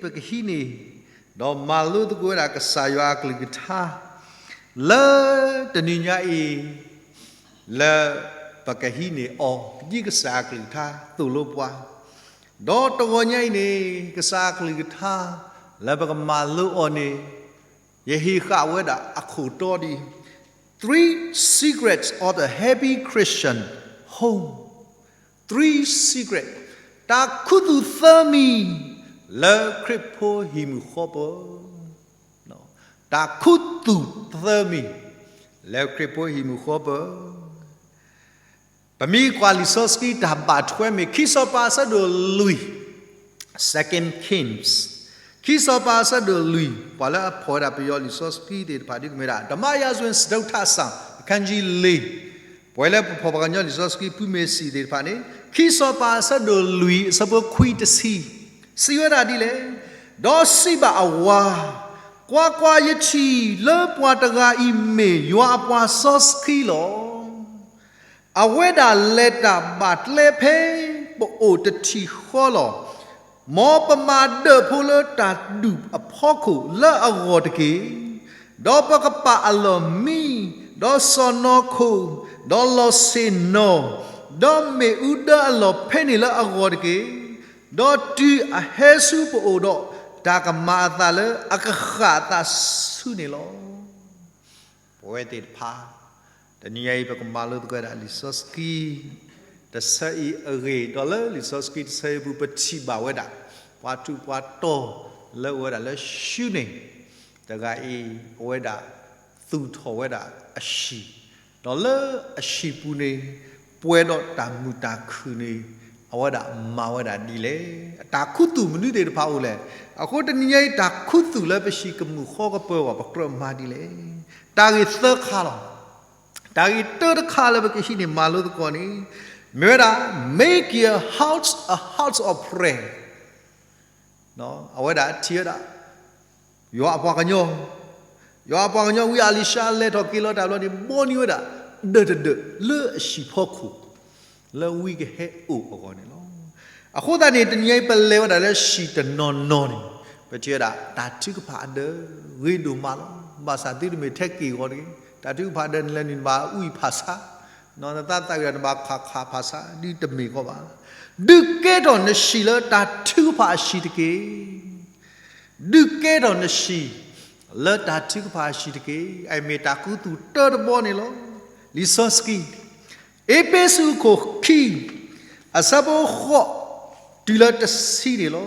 ပကဟံးန့ၢ် ဒီးမၤလိသကိးဝဲဒၣ်ကစၢ်ယွၤအကလုၢ်ကထါ လၢတနံၤညါအံၤ လၢပကဟံးန့ၢ်အီၤ ဒ်ကစၢ်အကလုၢ်ကထါသိၣ်လိပှၤ, ဒီးတဂီၤညါအံၤန့ၣ် ကစၢ်အကလုၢ်ကထါ လၢပကမၤလိအီၤန့ၣ် ယဟ့ၣ်ဃာ်ဝဲဒၣ်အခိၣ်တီဒ် Three Secrets of the Happy Christian Home, Three Secrets, တၢ်ခူသူၣ်သၢမံၤ လၢခရံာ်ဖိဟံၣ်မုၢ်ဃီပၢၤ, တၢ်ခူသူၣ်သၢမံၤ လၢခရံာ်ဖိဟံၣ်မုၢ်ဃီပၢၤ. ပမ့ၢ်ကွၢ်လံာ်စီဆှံတၢ်ဘၣ်ထွဲမ့ၢ် ခံစီၤပၤအဆၢဒိၣ်လွံၢ်, Second Kings, ခံစီၤပၤအဆၢဒိၣ်လွံၢ်, ပှၤလၢအဖီၣ်ဝဲဒၣ်ပယီၤလံာ်စီဆှံသ့ၣ်တဖၣ် ဒ်ကမ့ၢ်ဒၣ် ဓမ္မရာဇဝင် စတုတ္ထဆာ အခန်းကြီးလေး, ပဝဲလၢပဖီၣ်ပှၤကညီလံာ်စီဆှံ ဖုမ့ၢ်စံၣ်သ့ၣ်တဖၣ်န့ၣ် ခံစီၤပၤအဆၢဒိၣ်လွံၢ် အဆၢဖိခွံတဆံ စံးဝဲဒၣ်ဒ်လဲၣ်, ဒီးစံးဘၣ်အဝၤ, ကွၢ်ကွၢ်, ယထံၣ်လၢပှၤတဂၤအံၤမ့ၢ်ယွၤအပှၤစီဆှံလီၤ. အဝဲဒၣ်လဲၤတၢ်ဘၣ်ကျဲဖဲပအိၣ်တထံၣ်ဃီလီၤ. မ်ပမၤဒၢးဖိလၢတၢ်ဒူၣ်အဖီခိၣ်လၢအဂီၢ်တက့ၢ်. ဒီးပကပာ်အလီၢ်မံ, ဒီးစီၢ်နီၤခိၣ်, ဒီးလီၢ်ဆ့ၣ်နီၤ, ဒီးမ့ၣ်အူဒၢအလီၢ်ဖဲန့ၣ်လၢအဂီၢ်တက့ၢ်. ဒီးတုၤအဟဲဆူပအိၣ်ဒီး တၢ်ကမၤအသးလၢအကဃၣ်အသးဆူန့ၣ်လီၤ. ပဝဲသ့ၣ်တဖၣ် တနံၤညါအံၤ ပကမၤလိသကိးဝဲဒၣ်လံာ်စီဆှံ တဆၢအံၤအဂ့ၢ် ဒီးလၢလံာ်စီဆှံတဆၢအံၤအပူၤ ပထံၣ်ဘၣ်ဝဲဒၣ် ပှၤထူးပှၤတီၤလၢအဝဲဒၣ်လၢၡူန့ၣ် တဂၤအံၤ အဝဲဒၣ်သူၣ်ထီၣ်ဝဲဒၣ်အဟံၣ်, ဒီးလၢအဟံၣ်ပူၤန့ၣ် ပှဲၤဒီးတၢ်မုာ်တၢ်ခုၣ်န့ၣ် အဝဲဒၣ်မၤဝဲဒၣ်ဒ်လဲၣ်. အတၢ်ခူသူၣ်မနုၤသ့ၣ်တဖၣ်အိၣ်လဲၣ်. အဃိတနံၤညါအံၤ တၢ်ခူသူၣ်လၢပဟံၣ်ကမုာ်ဃီကပၢၤအဂီၢ် ပကြၢးမၤဒ်လဲၣ်. တၢ်ဂ့ၢ်သၢခါလီၤ. တၢ်ဂ့ၢ်တၢတခါလၢပကဟံးန့ၢ်မၤလိသကိးန့ၣ် မ့ၢ်ဝဲဒၣ် Make your house a house of prayer. အဝဲဒၣ်ထံၣ်ဝဲဒၣ် ယွၤအပှၤကညီ, ယွၤအပှၤကညီဝံအၤလံၤၡါလဲၤထီၣ်က့ၤလီၤတၢ်ဘျီန့ၣ် ဘီန့ၢ်ဝဲဒၣ် ဒၢးတဒၢးလၢအဟံၣ်ဖီခိၣ် လၢဝံကဟဲအိၣ်အဂီၢ်န့ၣ်လီၤ. အဃိသတးန့ၣ် တနံၤအံၤ ပလဲၤဝဲဒၣ်လၢဟံၣ်တနီၤနီၤန့ၣ် ပထံၣ်ဝဲဒၣ် တၢ်ထုကဖၣ်အဒၢးဂ့ၤဒိၣ်မးလီၤ. ဘၣ်ဆၣ်သုတမ့ၢ်ထဲက့ၤအဂီၢ်တဂ့ၤ. တၢ်ထုကဖၣ်ဒၢးန့ၣ်လဲၤနုာ်နဘၣ်အုၣ်အံၤဖးဆါ, နသးသးဝံၣ်ဒီးနဘၣ်ခးခးဖးဆါ ဒ်တမ့ၢ်ကီးဘၣ်. ဒုးကဲထီၣ်နဟံၣ်လၢတၢ်ထုကဖၣ်အဟံၣ်တက့ၢ်. ဒုးကဲထီၣ်နဟံၣ် လၢတၢ်ထုကဖၣ်အဟံၣ်တက့ၢ်. အအံၤမ့ၢ်တၢ်ခူသူၣ်တၢတဘီန့ၣ်လီၤ. လံာ်စီဆှံ အ့းဖ့းစူးအခိၣ်ခံ အဆၢဖိဃိး တုၤလၢတဆံန့ၣ်လီၤ.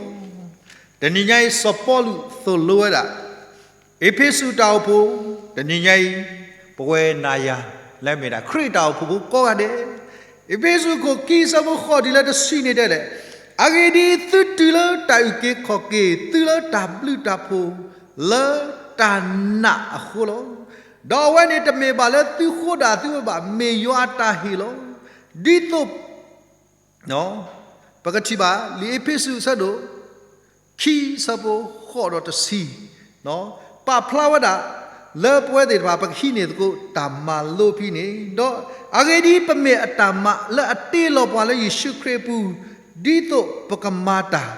တနံၤညါအံၤ စီၤပီလူးသိၣ်လိဝဲဒၣ် အ့းဖ့းစူးတၢ်အိၣ်ဖှိၣ်, တနံၤညါအံၤ ပဝဲနၤယၤ လၢမ့ၢ်ဒၣ်ခရံာ်တၢ်အိၣ်ဖှိၣ်ဖိကိးဂၤဒဲး, အ့းဖ့းစူးအခိၣ်ခံ အဆၢဖိဃိး တုၤလၢတဆံန့ၣ်တဲလဲၣ်, အဂ့ၢ်ဒ်အံၤ, သုတုၤလၢတၢ်အုၣ်က့ၤခီၣ်က့ၤ, သုလၢတၢ်ဘျုးတၢ်ဖှိၣ် လၢတၢ်နာ်အဃိလီၤ. ဒီးအဝဲန့ၣ်တမ့ၢ်ဘၣ်လၢသုဃိဒၣ်သုဝဲဘၣ်, မ့ၢ်ယွၤအတၢ်ဟ့ၣ်လီၤ. ဒ်သိး ပကထံၣ်ဘၣ် လံာ်အ့းဖ့းစူးအဆၢဒိၣ် ခံ အဆၢဖိဃိးဒီးတဆံ ပာ်ဖျါဝဲဒၣ် လၢပဝဲသ့ၣ်တဖၣ် ပကဟံးန့ၢ်သကိးတၢ်မၤလိဖဲန့ၣ်, ဒီးအဂ့ၢ်ဒ်အံၤ, ပမ့ၢ်အတၢ်မၤလၢအတ့လီၤပှၤလၢယ့ၣ်ၡူးခရံာ်အပူၤ, ဒ်သိးပကမၤတၢ်,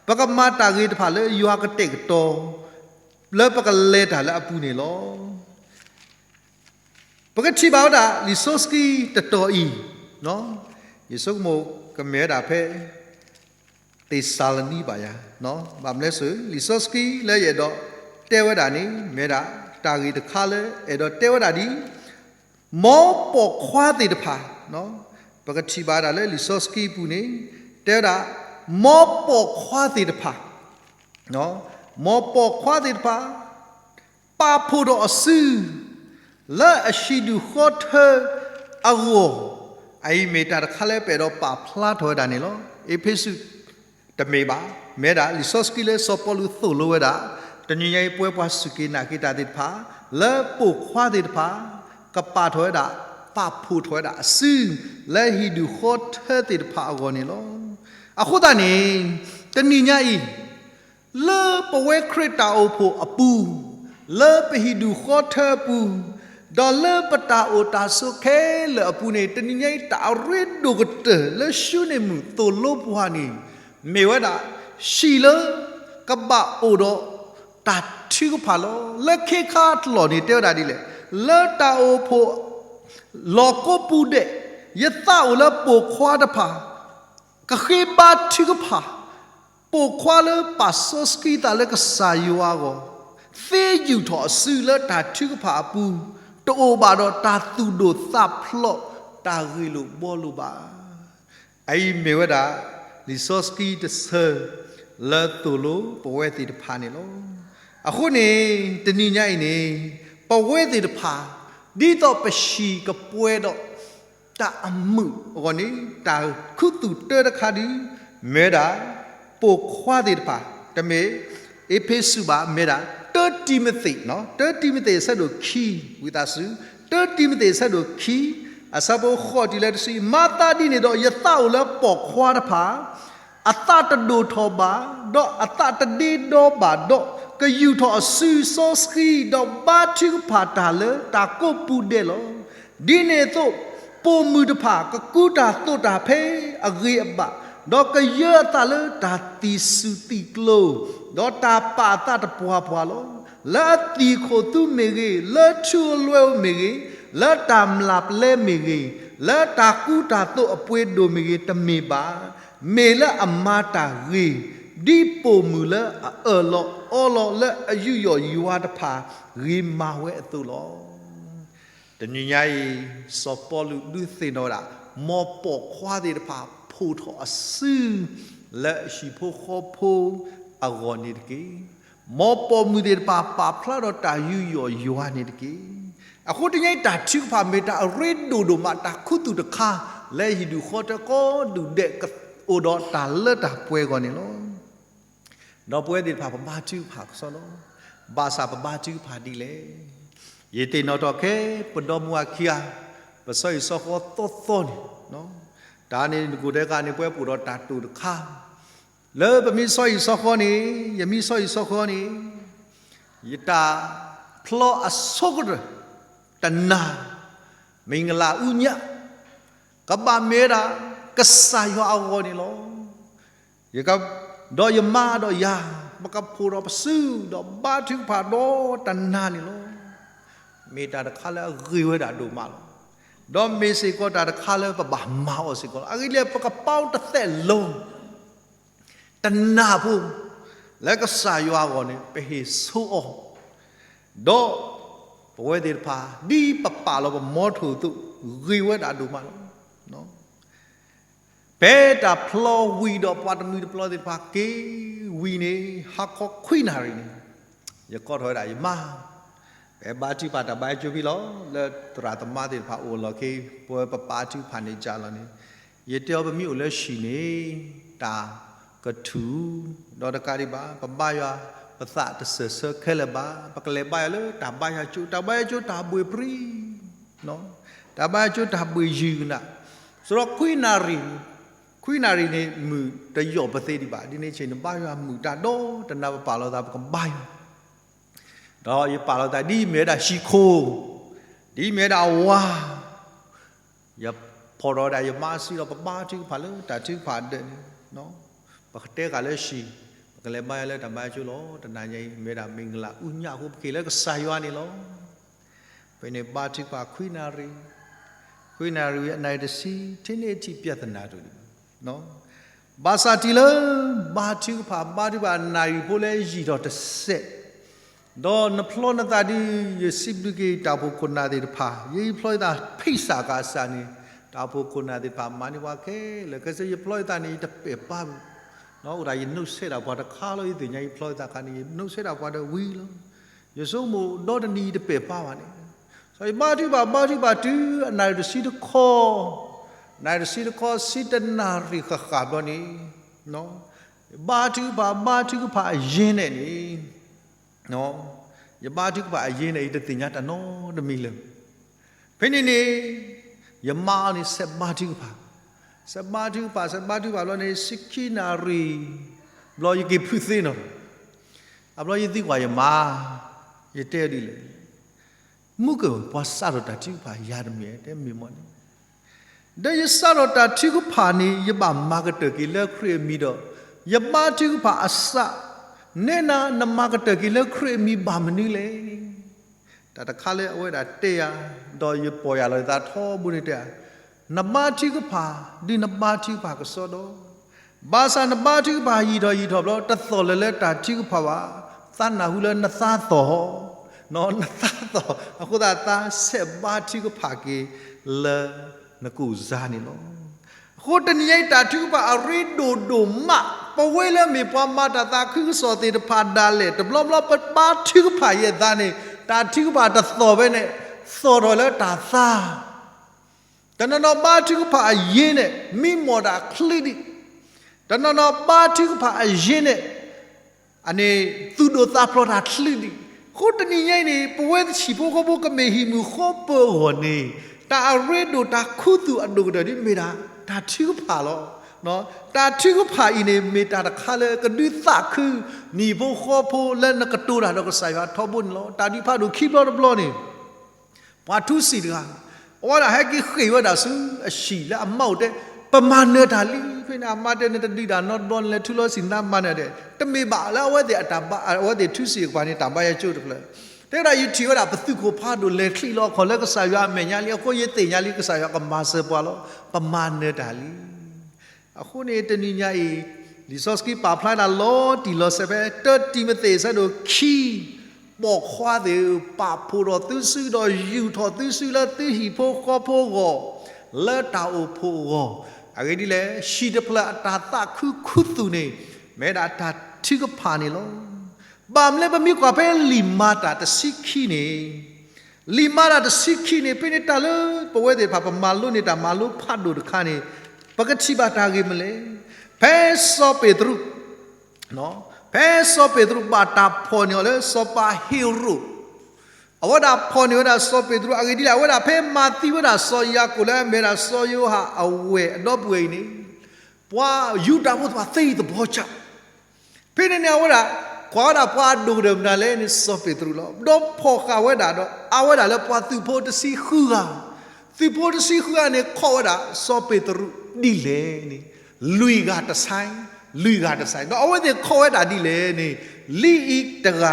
ပကမၤတၢ်ဂ့ၤတဖၣ်လၢယွၤကတဲာ်ကတီၤ လၢပကလဲၤတၢ်လၢအပူၤန့ၣ်လီၤ. ပကထံၣ်ဘၣ်ဝဲဒၣ် လံာ်စီဆှံတတီၤအံၤ, ယဆိကမိၣ်ကမ့ၢ်ဝဲဒၣ်ဖဲ သ့းစၤလနံဘၣ်ယၤ, ဘၣ်မနုၤလဲၣ်, လံာ်စီဆှံလၢယအဲၣ်ဒိးတဲဝဲဒၣ်န့ၣ် မ့ၢ်ဝဲဒၣ် တၢ်ဂ့ၢ်တခါလၢအဲၣ်ဒိးတဲဝဲဒၣ်ဒ် မ်ပိာ်ခွါသ့ၣ်တဖၣ်, ပကထံၣ်ဘၣ်ဝဲဒၣ်လၢလံာ်စီဆှံအပူၤန့ၣ် တဲဝဲဒၣ် မ်ပိာ်ခွါသ့ၣ်တဖၣ်, မ်ပိာ်ခွါသ့ၣ်တဖၣ် ပာ်ဖှိၣ်ထီၣ်အစု လၢအဟံၣ်ဒူၣ်ဃီထၢအဂီၢ်, အအံၤမ့ၢ်တၢ်တခါလၢပအဲၣ်ဒိးပာ်ဖျါထီၣ်ဝဲဒၣ်န့ၣ်လီၤ. အ့းဖ့းစူးတမ့ၢ်ဘၣ်, မ့ၢ်ဝဲဒၣ်လံာ်စီဆှံလၢစီၤပီလူးသိၣ်လိဝဲဒၣ်, တနံၤညါအံၤပဝဲပှၤစူၢ်က့ၤနာ်က့ၤတၢ်သ့ၣ်တဖၣ် လၢပိာ်ခွါသ့ၣ်တဖၣ် ကပာ်ထီၣ်ဝဲဒၣ်, ပာ်ဖှိၣ်ထီၣ်ဝဲဒၣ်အစု လၢဟံၣ်ဒူၣ်ဃီထၢသ့ၣ်တဖၣ်အဂီၢ်န့ၣ်လီၤ. အဃိသတးန့ၣ် တနံၤညါအံၤ လၢပဝဲခရံာ်တၢ်အိၣ်ဖှိၣ်အပူၤ, လၢပဟံၣ်ဒူၣ်ဃီထၢအပူၤ, ဒီးလၢပတၢ်အိၣ်တၢ်ဆိးခဲလၢာ်အပူၤန့ၣ် တနံၤညါအံၤတၢ်အရ့ဒိၣ်ကတၢၢ်လၢၡူန့ၣ်မုၣ်သိၣ်လိပှၤန့ၣ် မ့ၢ်ဝဲဒၣ် ဟံၣ်လၢ ကဘၣ်အိၣ်ဒီးတၢ်ထုကဖၣ်လီၤ. လၢခ့ခါအလီၢ်န့ၣ် တဲဝဲဒၣ်ဒ်လဲၣ်, လၢတၢ်အိၣ်ဖှိၣ်လီၢ်ကိးပူၤဒဲး, ယသးအိၣ်လၢပိာ်ခွါတဖၣ် ကဃ့ဘါထုကဖၣ်, ပိာ်ခွါလၢပာ်စီဆှံသးလၢကစၢ်ယွၤအဂီၢ်, သ့ယူာ်ထီၣ်အစုလၢတၢ်ထုကဖၣ်အပူၤ, တအိၣ်ဘၣ်ဒီးတၢ်သူၣ်ဒိၣ်သးဖျိး တၢ်ဂ့ၢ်လိာ်ဘှီလိာ်ဘၣ်. အအံၤမ့ၢ်ဝဲဒၣ် လံာ်စီဆှံတဆၢ လၢသိၣ်လိပဝဲသ့ၣ်တဖၣ်န့ၣ်လီၤ. အဃိန့ၣ် တနံၤညါအံၤန့ၣ် ပဝဲသ့ၣ်တဖၣ် ဒ်သိးပဟံၣ်ကပှဲၤဒီး တၢ်အမုာ်အဂီၢ်န့ၣ် တၢ်ခူသူၣ်တၢတခါဒု မ့ၢ်ဝဲဒၣ် ပိာ်ခွါသ့ၣ်တဖၣ်, တမ့ၢ်အ့းဖ့းစူးဘၣ်, မ့ၢ်ဝဲဒၣ် တၢတံၤမသ့း, တၢတံၤမသ့းအဆၢဒိၣ်ခံ, ဝံသးစူၤ, တၢတံၤမသ့းအဆၢဒိၣ်ခံ, အဆၢဖိဃိးတုၤလၢတဆံ, မၤသးဒ်န့ၣ်ဒီး ယသးအိၣ်လၢပိာ်ခွါတဖၣ် အသးတဒိၣ်ထီၣ်ဘၣ်, ဒီးအသးတဒ့ဒီဘၣ်ဒီး, ကယူာ်ထီၣ်အစုစီဆှံ, ဒီးဘါထုကဖၣ်တၢ်လၢတၢ်ကိးပူၤဒဲးလီၤ. ဒ်န့ၣ်အသိး, ပိာ်မုၣ်တဖၣ်ကကူတၢ်သိးတၢ်ဖဲအဂ့ၤအဘၣ်, ဒီးကယၢအသးလၢတၢ်သံၣ်စူၤသံၣ်ကျိၤ, ဒီးတၢ်ပာ်အသးတပှၢ်ပှၢ်လီၤ. လၢအသံၣ်ခိၣ်သူမ့ၢ်ဂ့ၤ, လၢထူလွဲမ့ၢ်ဂ့ၤ, လၢတၢ်မျၢ်ပလဲမ့ၢ်ဂ့ၤ, လၢတၢ်ကူတၢ်သိးအပှ့ၤဒိၣ်မ့ၢ်ဂ့ၤ, တမ့ၢ်ဘၣ်. မ့ၢ်လၢအမၤတၢ်ဂ့ၤ, ဒ်ပိာ်မုၣ်လၢအအၢၣ်လီၤအီလီၤလၢအယူးယီၣ်ယွၤတဖၣ် ဂ့ၤမၤဝဲအသိးလီၤ. တနံၤညါအံၤ စီၤပီလူးဒုးသ့ၣ်နီၣ်ဝဲဒၣ် မ်ပိာ်ခွါသ့ၣ်တဖၣ် ဖှိၣ်ထီၣ်အစု လၢဟံၣ်ဖိဃီဖိအဂီၢ်န့ၣ်တက့ၢ်. မ်ပိာ်မုၣ်သ့ၣ်တဖၣ် ပာ်ဖျါဒီးတၢ်ယူးယီၣ်ယွၤန့ၣ်တက့ၢ်. အဃိတနံၤညါအံၤ တၢ်ထုကဖၣ်မ့ၢ်တၢ်အရ့ဒိၣ်ဒိၣ်မး တၢ်ခူသူၣ်တခါ လၢဟံၣ်ဒူၣ်ဃီတၢၢ်ကိးဒူၣ်ဒဲး ကအိၣ်ဒီးတၢ်လၢတၢ်ပှဲၤအဂီၢ်န့ၣ်လီၤ. ဒီးပဝဲသ့ၣ်တဖၣ် ပဘါထုကဖၣ်ကစီဒီ, ဘၣ်ဆၣ်ပဘါထုကဖၣ်ဒ်လဲၣ်. ယသ့ၣ်နီၣ်ထီၣ်ခဲ ပဒီမါဝၤခံဂၤ, ပဆီဟံၣ်ဆီဃီသီသီန့ၣ်, တၢ်န့ၣ်နကိၣ်တဲဂၤန့ၣ် ပဝဲပအိၣ်ဒီးတၢ်တိာ်တခါ, လၢပမ့ၢ်ဆီဟံၣ်ဆီဃီန့ၣ်, ယမ့ၢ်ဆီဟံၣ်ဆီဃီန့ၣ်, ယတၢ်ဖျီအဆိကတၢၢ် တနၤ, မ့ၢ်ဂလၢ်အူညၣ်, ကဘၣ်မ့ၢ်ဝဲဒၣ် ကစၢ်ယွၤအဂီၢ်န့ၣ်လီၤ. ယက, ဒီးယမါဒီးယၤ, ပကဖှိၣ်ထီၣ်ပစု ဒီးဘါထုကဖၣ်ဒီးတနၤန့ၣ်လီၤ. မ့ၢ်တၢ်တခါလၢအဂ့ၤဝဲဒၣ်ဒိၣ်မးလီၤ. ဒီးမ့ၢ်စ့ၢ်ကီးတၢ်တခါလၢပဘၣ်မၤအီၤစ့ၢ်ကီးလီၤ. အဂ့ၢ်ဒ်လဲၣ် ပကပီတသဲးလီၤ တနၢ်ဖိ လၢကစၢ်ယွၤအဂီၢ်န့ၣ် ပဟ့ၣ်ဆိအီၤ, ဒီးပဝဲသ့ၣ်တဖၣ် ဒ်ပပာ်လီၤပမီထိၣ်အသိး ဂ့ၤဝဲဒၣ်ဒိၣ်မးလီၤ. ဖဲတၢ်ဖျီဝံၤဒီး ပှၤတမှံၤတပျီသ့ၣ်တဖၣ် က့ၤဝံၤန့ၣ် ဟါခီခွံနၣ်ရံၣ်န့ၣ် ယကိးထီၣ်ဝဲဒၣ်ယမါ, ပဘါထုကဖၣ်တၢ်ဘါယွၤကၠိဖဲလီၤ. လၢသရၣ်သမါသ့ၣ်တဖၣ်အိၣ်အလီၢ်ခံ ပဝဲပဘါထုကဖၣ်န့ၣ်ကၢ်လီၤန့ၣ်, ယတဲအီၤ ပမ့ၢ်အိၣ်လၢဟံၣ်န့ၣ် တၢ်ကထူၣ်, ဒီးတကးဒံးဘၣ် ပဘါယွၤ ပသးတစၢၢ်ဆၢခဲလၢာ်ဘၣ်. ပကလဲၤဘါယွၤလၢတၢ်ဘါယွၤကၠိ, တၢ်ဘါယွၤကၠိတၢ်ဘှ့ၣ်ပြံ, တၢ်ဘါယွၤကၠိတၢ်ဘှ့ၣ်ယုာ်ကနၣ်, စရီခွံနၣ်ရံၣ်, ခွံနၣ်ရံၣ်န့ၣ် မုၢ်တယီၢ်ပသ့ဒံးဘၣ်. ဒ်န့ၣ်အဆၢန့ၣ် ဘါယွၤမုာ်တၢ်ဒီတနၤ ပပာ်လီၤသး ပကဘါယွၤ, ဒီးယပာ်လီၤသး ဒ်မ့ၢ်ဝဲဒၣ်ဟံၣ်ခိၣ်, ဒ်မ့ၢ်ဝဲဒၣ်ဝၤ, ယဖီၣ်ထီၣ်ဝဲဒၣ်ယမါစုဒီး ပဘါထုကဖၣ်လၢတၢ်ထုကဖၣ်ဒၢးန့ၣ်, ပကတဲဃာ်လၢဟံၣ်, ပကလဲၤဘါယွၤလၢတၢ်ဘါယွၤကၠိလီၤ. တနၤညါအံၤ မ့ၢ်ဝဲဒၣ်မ့ၢ်ဂလၢ်အူညၣ်အဃိ ပက့ၤလၢကစၢ်ယွၤန့ၣ်လီၤ. ဖဲန့ၣ်ဘါထုကဖၣ်ခွံနၣ်ရံၣ်, ခွံနၣ်ရံၣ်ဝံၤအနၣ်ရံၣ်တဆံ ထဲန့ၣ်ထံၣ် ပြဿနာ တအိၣ်ဒံးဘၣ်. ဘၣ်ဆၣ်တုၤလၢ ဘါထုကဖၣ် ဘါထုကဖၣ်နၣ်ရံၣ်ဖိလၢယံာ်ထီၣ်တစဲး, ဒီးနဖျီနသးဒ် ယစံးဘျုးက့ၤတၢ်အိၣ်ဖှိၣ်ခိၣ်နၢ်သ့ၣ်တဖၣ်, ယဖျီယသးဖံးစၢ်ကစၢ်န့ၣ်, တၢ်အိၣ်ဖှိၣ်ခိၣ်နၢ်သ့ၣ်တဖၣ် မၤန့ၢ်ပှၤခဲလၢာ်, ခဲစ့ယဖျီယသးန့ၣ် ယတပဲာ်ပာ်ဘၣ်. အိၣ်ဒၣ်ယနိးဆဲးဒၣ်ပှၤတခါလီၤ. ယသ့ၣ်ညါယဖျီယသးခါန့ၣ် ယနိးဆဲးဒၣ်ပှၤဒီးဝံၤလီၤ. ယဆိကမိၣ်ဒီတနံၤယတပဲာ်ပာ်ဘၣ်န့ၣ်, စီၤယဘါထုကဖၣ် ဘါထုကဖၣ်တုၤအနၣ်ရံၣ်တဆံတခီ, နၣ်ရံၣ်တဆံတခီ ဆံတနၣ်ရံၣ်ဃၣ်ဃၣ်ဘျီန့ၣ်, ယဘါထုကဖၣ် ဘါထုကဖၣ်အယဲၢ်န့ၣ်န့ၣ်, ယဘါထုကဖၣ်အယဲၢ်န့ၣ် ယတသ့ၣ်ညါတၢ်နီတမံၤလၢၤ. ဖဲန့ၣ်န့ၣ် ယမါအီၤန့ၣ် ဆဲးဘါထုကဖၣ်, ဆဲးဘါထုကဖၣ် ဆဲးဘါထုကဖၣ်ဘျီန့ၣ် ဆံခံနၣ်ရံၣ်ဘျီ ယက့ၤဖုးသ့နီၤ. အဘျီယသံကွၢ်ယမါ, ယတဲဒ်လဲၣ်, မုၢ်ကၢၢ် ပှၤစးထီၣ်တၢ်ထုကဖၣ်ယၤတမံၤ တဲမ့ၢ်မ့ၢ်န့ၣ်, ဒီးယစးထီၣ်တၢ်ထုကဖၣ်န့ၣ် ယဘၣ်မၤကတၢၢ်က့ၤလၢခရံာ်အမံၤဒီး ယဘါထုကဖၣ်အစး နဲနၤ နမၤကတၢၢ်က့ၤလၢခရံာ်အမံၤဘၣ်မနုၤလဲၣ်. တၢ်တခါလၢအဝဲဒၣ်တဲယၤ, ဒီးယပီၢ်ယၢ်လီၤယသးထီဘိန့ၣ်တဲ, နဘါထုကဖၣ်, ဒုးနဘါထုကဖၣ်ကစီဒီ, ဘၣ်ဆၣ်နဘါထုကဖၣ်ယံာ်ထီၣ်ယံာ်ထီၣ်ဘျီ တသီၣ်လၢၤလၢတၢ်ထုကဖၣ်ဘၣ်, သးနၢ်ဟူလၢနသးသီၣ်, နသးသီၣ်, အဃိသတးသးဆဲးဘါထုကဖၣ်က့ၤလၢနကူၣ်စါန့ၣ်လီၤ. အဃိတနံၤညါအံၤ တၢ်ထုကဖၣ်အရ့ဒိၣ်ဒိၣ်မး, ပဝဲလၢမ့ၢ်ပှၤမၤတၢ်သးခုကစီၣ်သ့ၣ်တဖၣ်ဒၣ်လဲာ် တဘျီဘျီပဘါထုကဖၣ်ယဲၢ်သးန့ၣ် တၢ်ထုကဖၣ်တသီၣ်ဖဲန့ၣ်, သီၣ်ထီၣ်လၢတၢ်သး တနီၤနီၤဘါထုကဖၣ်အယ့န့ၣ် မံမီၢ်တၢ်ချ့ဒံး, တနီၤနီၤဘါထုကဖၣ်အယ့န့ၣ် အန့ၣ် သူၣ်ဒိၣ်သးဖျိးတၢ်ချ့ဒံး. အဃိတနံၤညါအံၤန့ၣ် ပဝဲဟံၣ်ဖိဃီဖိကမ့ၢ်ဟံၣ်မုၢ်ဃီပၢၤအဂီၢ်န့ၣ် တၢ်အရ့ဒိၣ်တၢ်ခူသူၣ်အဒိၣ်ကတၢၢ်ဒ်မ့ၢ်ဒၣ် တၢ်ထုကဖၣ်လီၤ. တၢ်ထုကဖၣ်အံၤန့ၣ် မ့ၢ်တၢ်တခါလၢကဒုးသးခု နဟံၣ်ဖိဃီဖိလၢနကတိၤတၢ်ဒီးကစၢ်ယွၤထီဘိန့ၣ်လီၤ. တၢ်ဒုးဖးဒိၣ်ခံဘျီတဘျီန့ၣ် ပှၤထူစံာ်တဂၤ အဝဲဒၣ်ဟဲက့ၤဃ့ၢ်ဝဲဒၣ်ဆူအဟံၣ်လၢအမါအိၣ်တဲ, ပမၤနၢၤတၢ်လံ. ဖဲန့ၣ်အမါတဲန့ၣ် တဒုးဒၣ်နီတဘျီန့ၣ် လဲၤထူလီၤစံၣ်နါမၤနၢၤဒဲး, တမ့ၢ်ဘၣ်လၢအဝဲသ့ၣ်အတၢ်ဘါ, အဝဲသ့ၣ်ထူစံာ်အကပၤန့ၣ် တၢ်ဘါယွၤကၠိတဖျၢၣ်. တဲဒၣ်ယထံၣ်ဝဲဒၣ် ပသူၣ်ကိၢ်ဖးဒိၣ်လဲၤချံးလီၤခီၣ်လၢကစၢ်ယွၤအမဲာ်ညါလံ, အဃိယသ့ၣ်ညါလံ ကစၢ်ယွၤကမၤစၢၤပှၤလီၤ. ပမၤနၢၤတၢ်လံ. အဃိန့ၣ်တနံၤညါအံၤ လံာ်စီဆှံပာ်ဖျါဒၣ်လီၤတံၢ်လီၤဆဲးဖဲ တၢတံၤမသ့း အဆၢဒိၣ်ခံ, ပိာ်ခွါသ့ၣ်ဧၢ, ပာ်ဖှိၣ်ထီၣ်သုစုဒီးယူာ်ထီၣ်သုစုလၢသုဟံၣ်ဖိဃီဖိအဂီၢ်, လၢတၢ်အိၣ်ဖှိၣ်အဂီၢ်, အဂ့ၢ်ဒ်လဲၣ်, ဟံၣ်တဖျၢၣ်အတၢ်သးခုခူသူၣ်န့ၣ် မ့ၢ်ဝဲဒၣ်တၢ်ထုကဖၣ်န့ၣ်လီၤ. ဘၣ်မနုၤလဲၣ် ပမ့ၢ်ကွၢ်ဖဲလံာ်မၤတၢ်တဆံခံန့ၣ် လံာ်မၤတၢ်တဆံခံန့ၣ် ဖဲန့ၣ်တၢ်လၢပဝဲသ့ၣ်တဖၣ် ပမၤလိန့ၢ်တၢ်မၤလိဖးဒိၣ်တခါန့ၣ် ပကထံၣ်ဘၣ်တၢ်ဂ့ၢ်မနုၤလဲၣ်. ဖဲစီၤပ့းတရူး, ဖဲစီၤပ့းတရူးဘၣ်တၢ်ဖီၣ်န့ၢ်အီၤလၢစီၤပၤဟ့ၤရိာ်, အဝဲဒၣ်ဖီၣ်န့ၢ်ဝဲဒၣ်စီၤပ့းတရူး အဂ့ၢ်ဒ်လဲၣ်, အဝဲဒၣ်ဖဲမၤသံဝဲဒၣ်စီၤယၤကိာ်လၢအမ့ၢ်ဝဲဒၣ်စီၤယိၤဟၣ်အဝဲၢ်အဒီပုၢ်ဝဲၢ်အံၤန့ၣ် ပှၤယူဒၤဖိသ့ၣ်တဖၣ်သ့အံၤသဘီကၢ် ဖဲန့ၣ်န့ၣ် အဝဲဒၣ် ကွၢ်ဝဲဒၣ်ပှၤအဒိၣ်ကတၢၢ်မနုၤလဲၣ်န့ၣ် စီၤပ့းတရူးလီၤ. ဒီးဖီၣ်ဃာ်ဝဲဒၣ်ဒီး အါဝဲဒၣ်လၢပှၤသုးဖိတဆံဃုဂၤ, သုးဖိတဆံဃုဂၤန့ၣ် ခိးဝဲဒၣ်စီၤပ့းတရူးဒ်လဲၣ်န့ၣ် လွံၢ်ဂၤတစဲး, လွံၢ်ဂၤတစဲး, ဒီးအဝဲသ့ၣ်ခိးဝဲဒၣ်ဒ်လဲၣ်န့ၣ် လံာ်အံၤတဂၤ,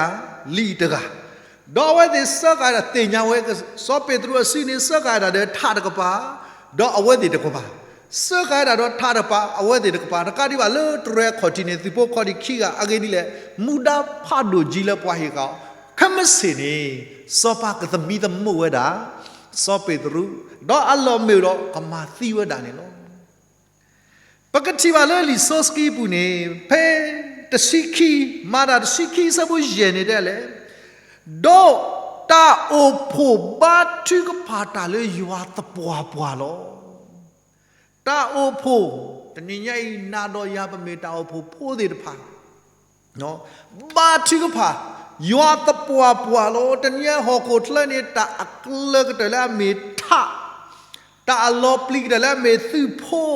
လံာ်အံၤတဂၤ ဒီးအဝဲသ့ၣ်စၢဃာ်ဒၣ်သ့ၣ်ညါဝဲ စီၤပ့းတရူးအစုန့ၣ် စၢဃာ်ဒၣ်ဒီးထးတကပၤ, ဒီးအဝဲသ့ၣ်တကပၤ, စၢဃာ်ဒၣ်ဒီးထးတကပၤ အဝဲသ့ၣ်တကပၤ, တကးဒံးဘၣ်လၢတရဲၣ်ခီၣ်ထံးန့ၣ် သုးဖိခီၣ်ထံးခံဂၤ အဂ့ၢ်ဒ်လဲၣ်, မူဒါဖးဒိၣ်ကၠံလၢပှၤဟ့ၣ်ဃာ်အီၤ, ခဲမုၢ်ဆ့ၣ်န့ၣ် စီၤပၤကသမံသမိးဝဲဒၣ် စီၤပ့းတရူး, ဒီးအလီၢ်မ့ၢ်ဒီးကမၤသံဝဲဒၣ်န့ၣ်လီၤ. ပကထံၣ်ဘၣ်လၢလံာ်စီဆှံအပူၤန့ၣ် ဖဲတဆံခံ, မၤတၢ်တဆံခံအဆၢဖိယဲၢ်န့ၣ်တဲလဲၣ်, ဒီးတၢ်အိၣ်ဖှိၣ်ဘါထုကဖၣ်တၢ်လၢယွၤသပှၢ်ပှၢ်လီၤ. တၢ်အိၣ်ဖှိၣ်, တနံၤညါအံၤ နၤဒီးယၤပမ့ၢ်တၢ်အိၣ်ဖှိၣ်ဖိသ့ၣ်တဖၣ် ဘါထုကဖၣ် ယွၤသပှၢ်ပှၢ်လီၤ. တနံၤညါဟီၣ်ခိၣ်ချၢန့ၣ် တၢ်အကျၢၤကတၢၢ်လၢအမ့ၢ်ထး, တၢ်အလီၤပျံၤကတၢၢ်လၢအမ့ၢ်သုးဖိ,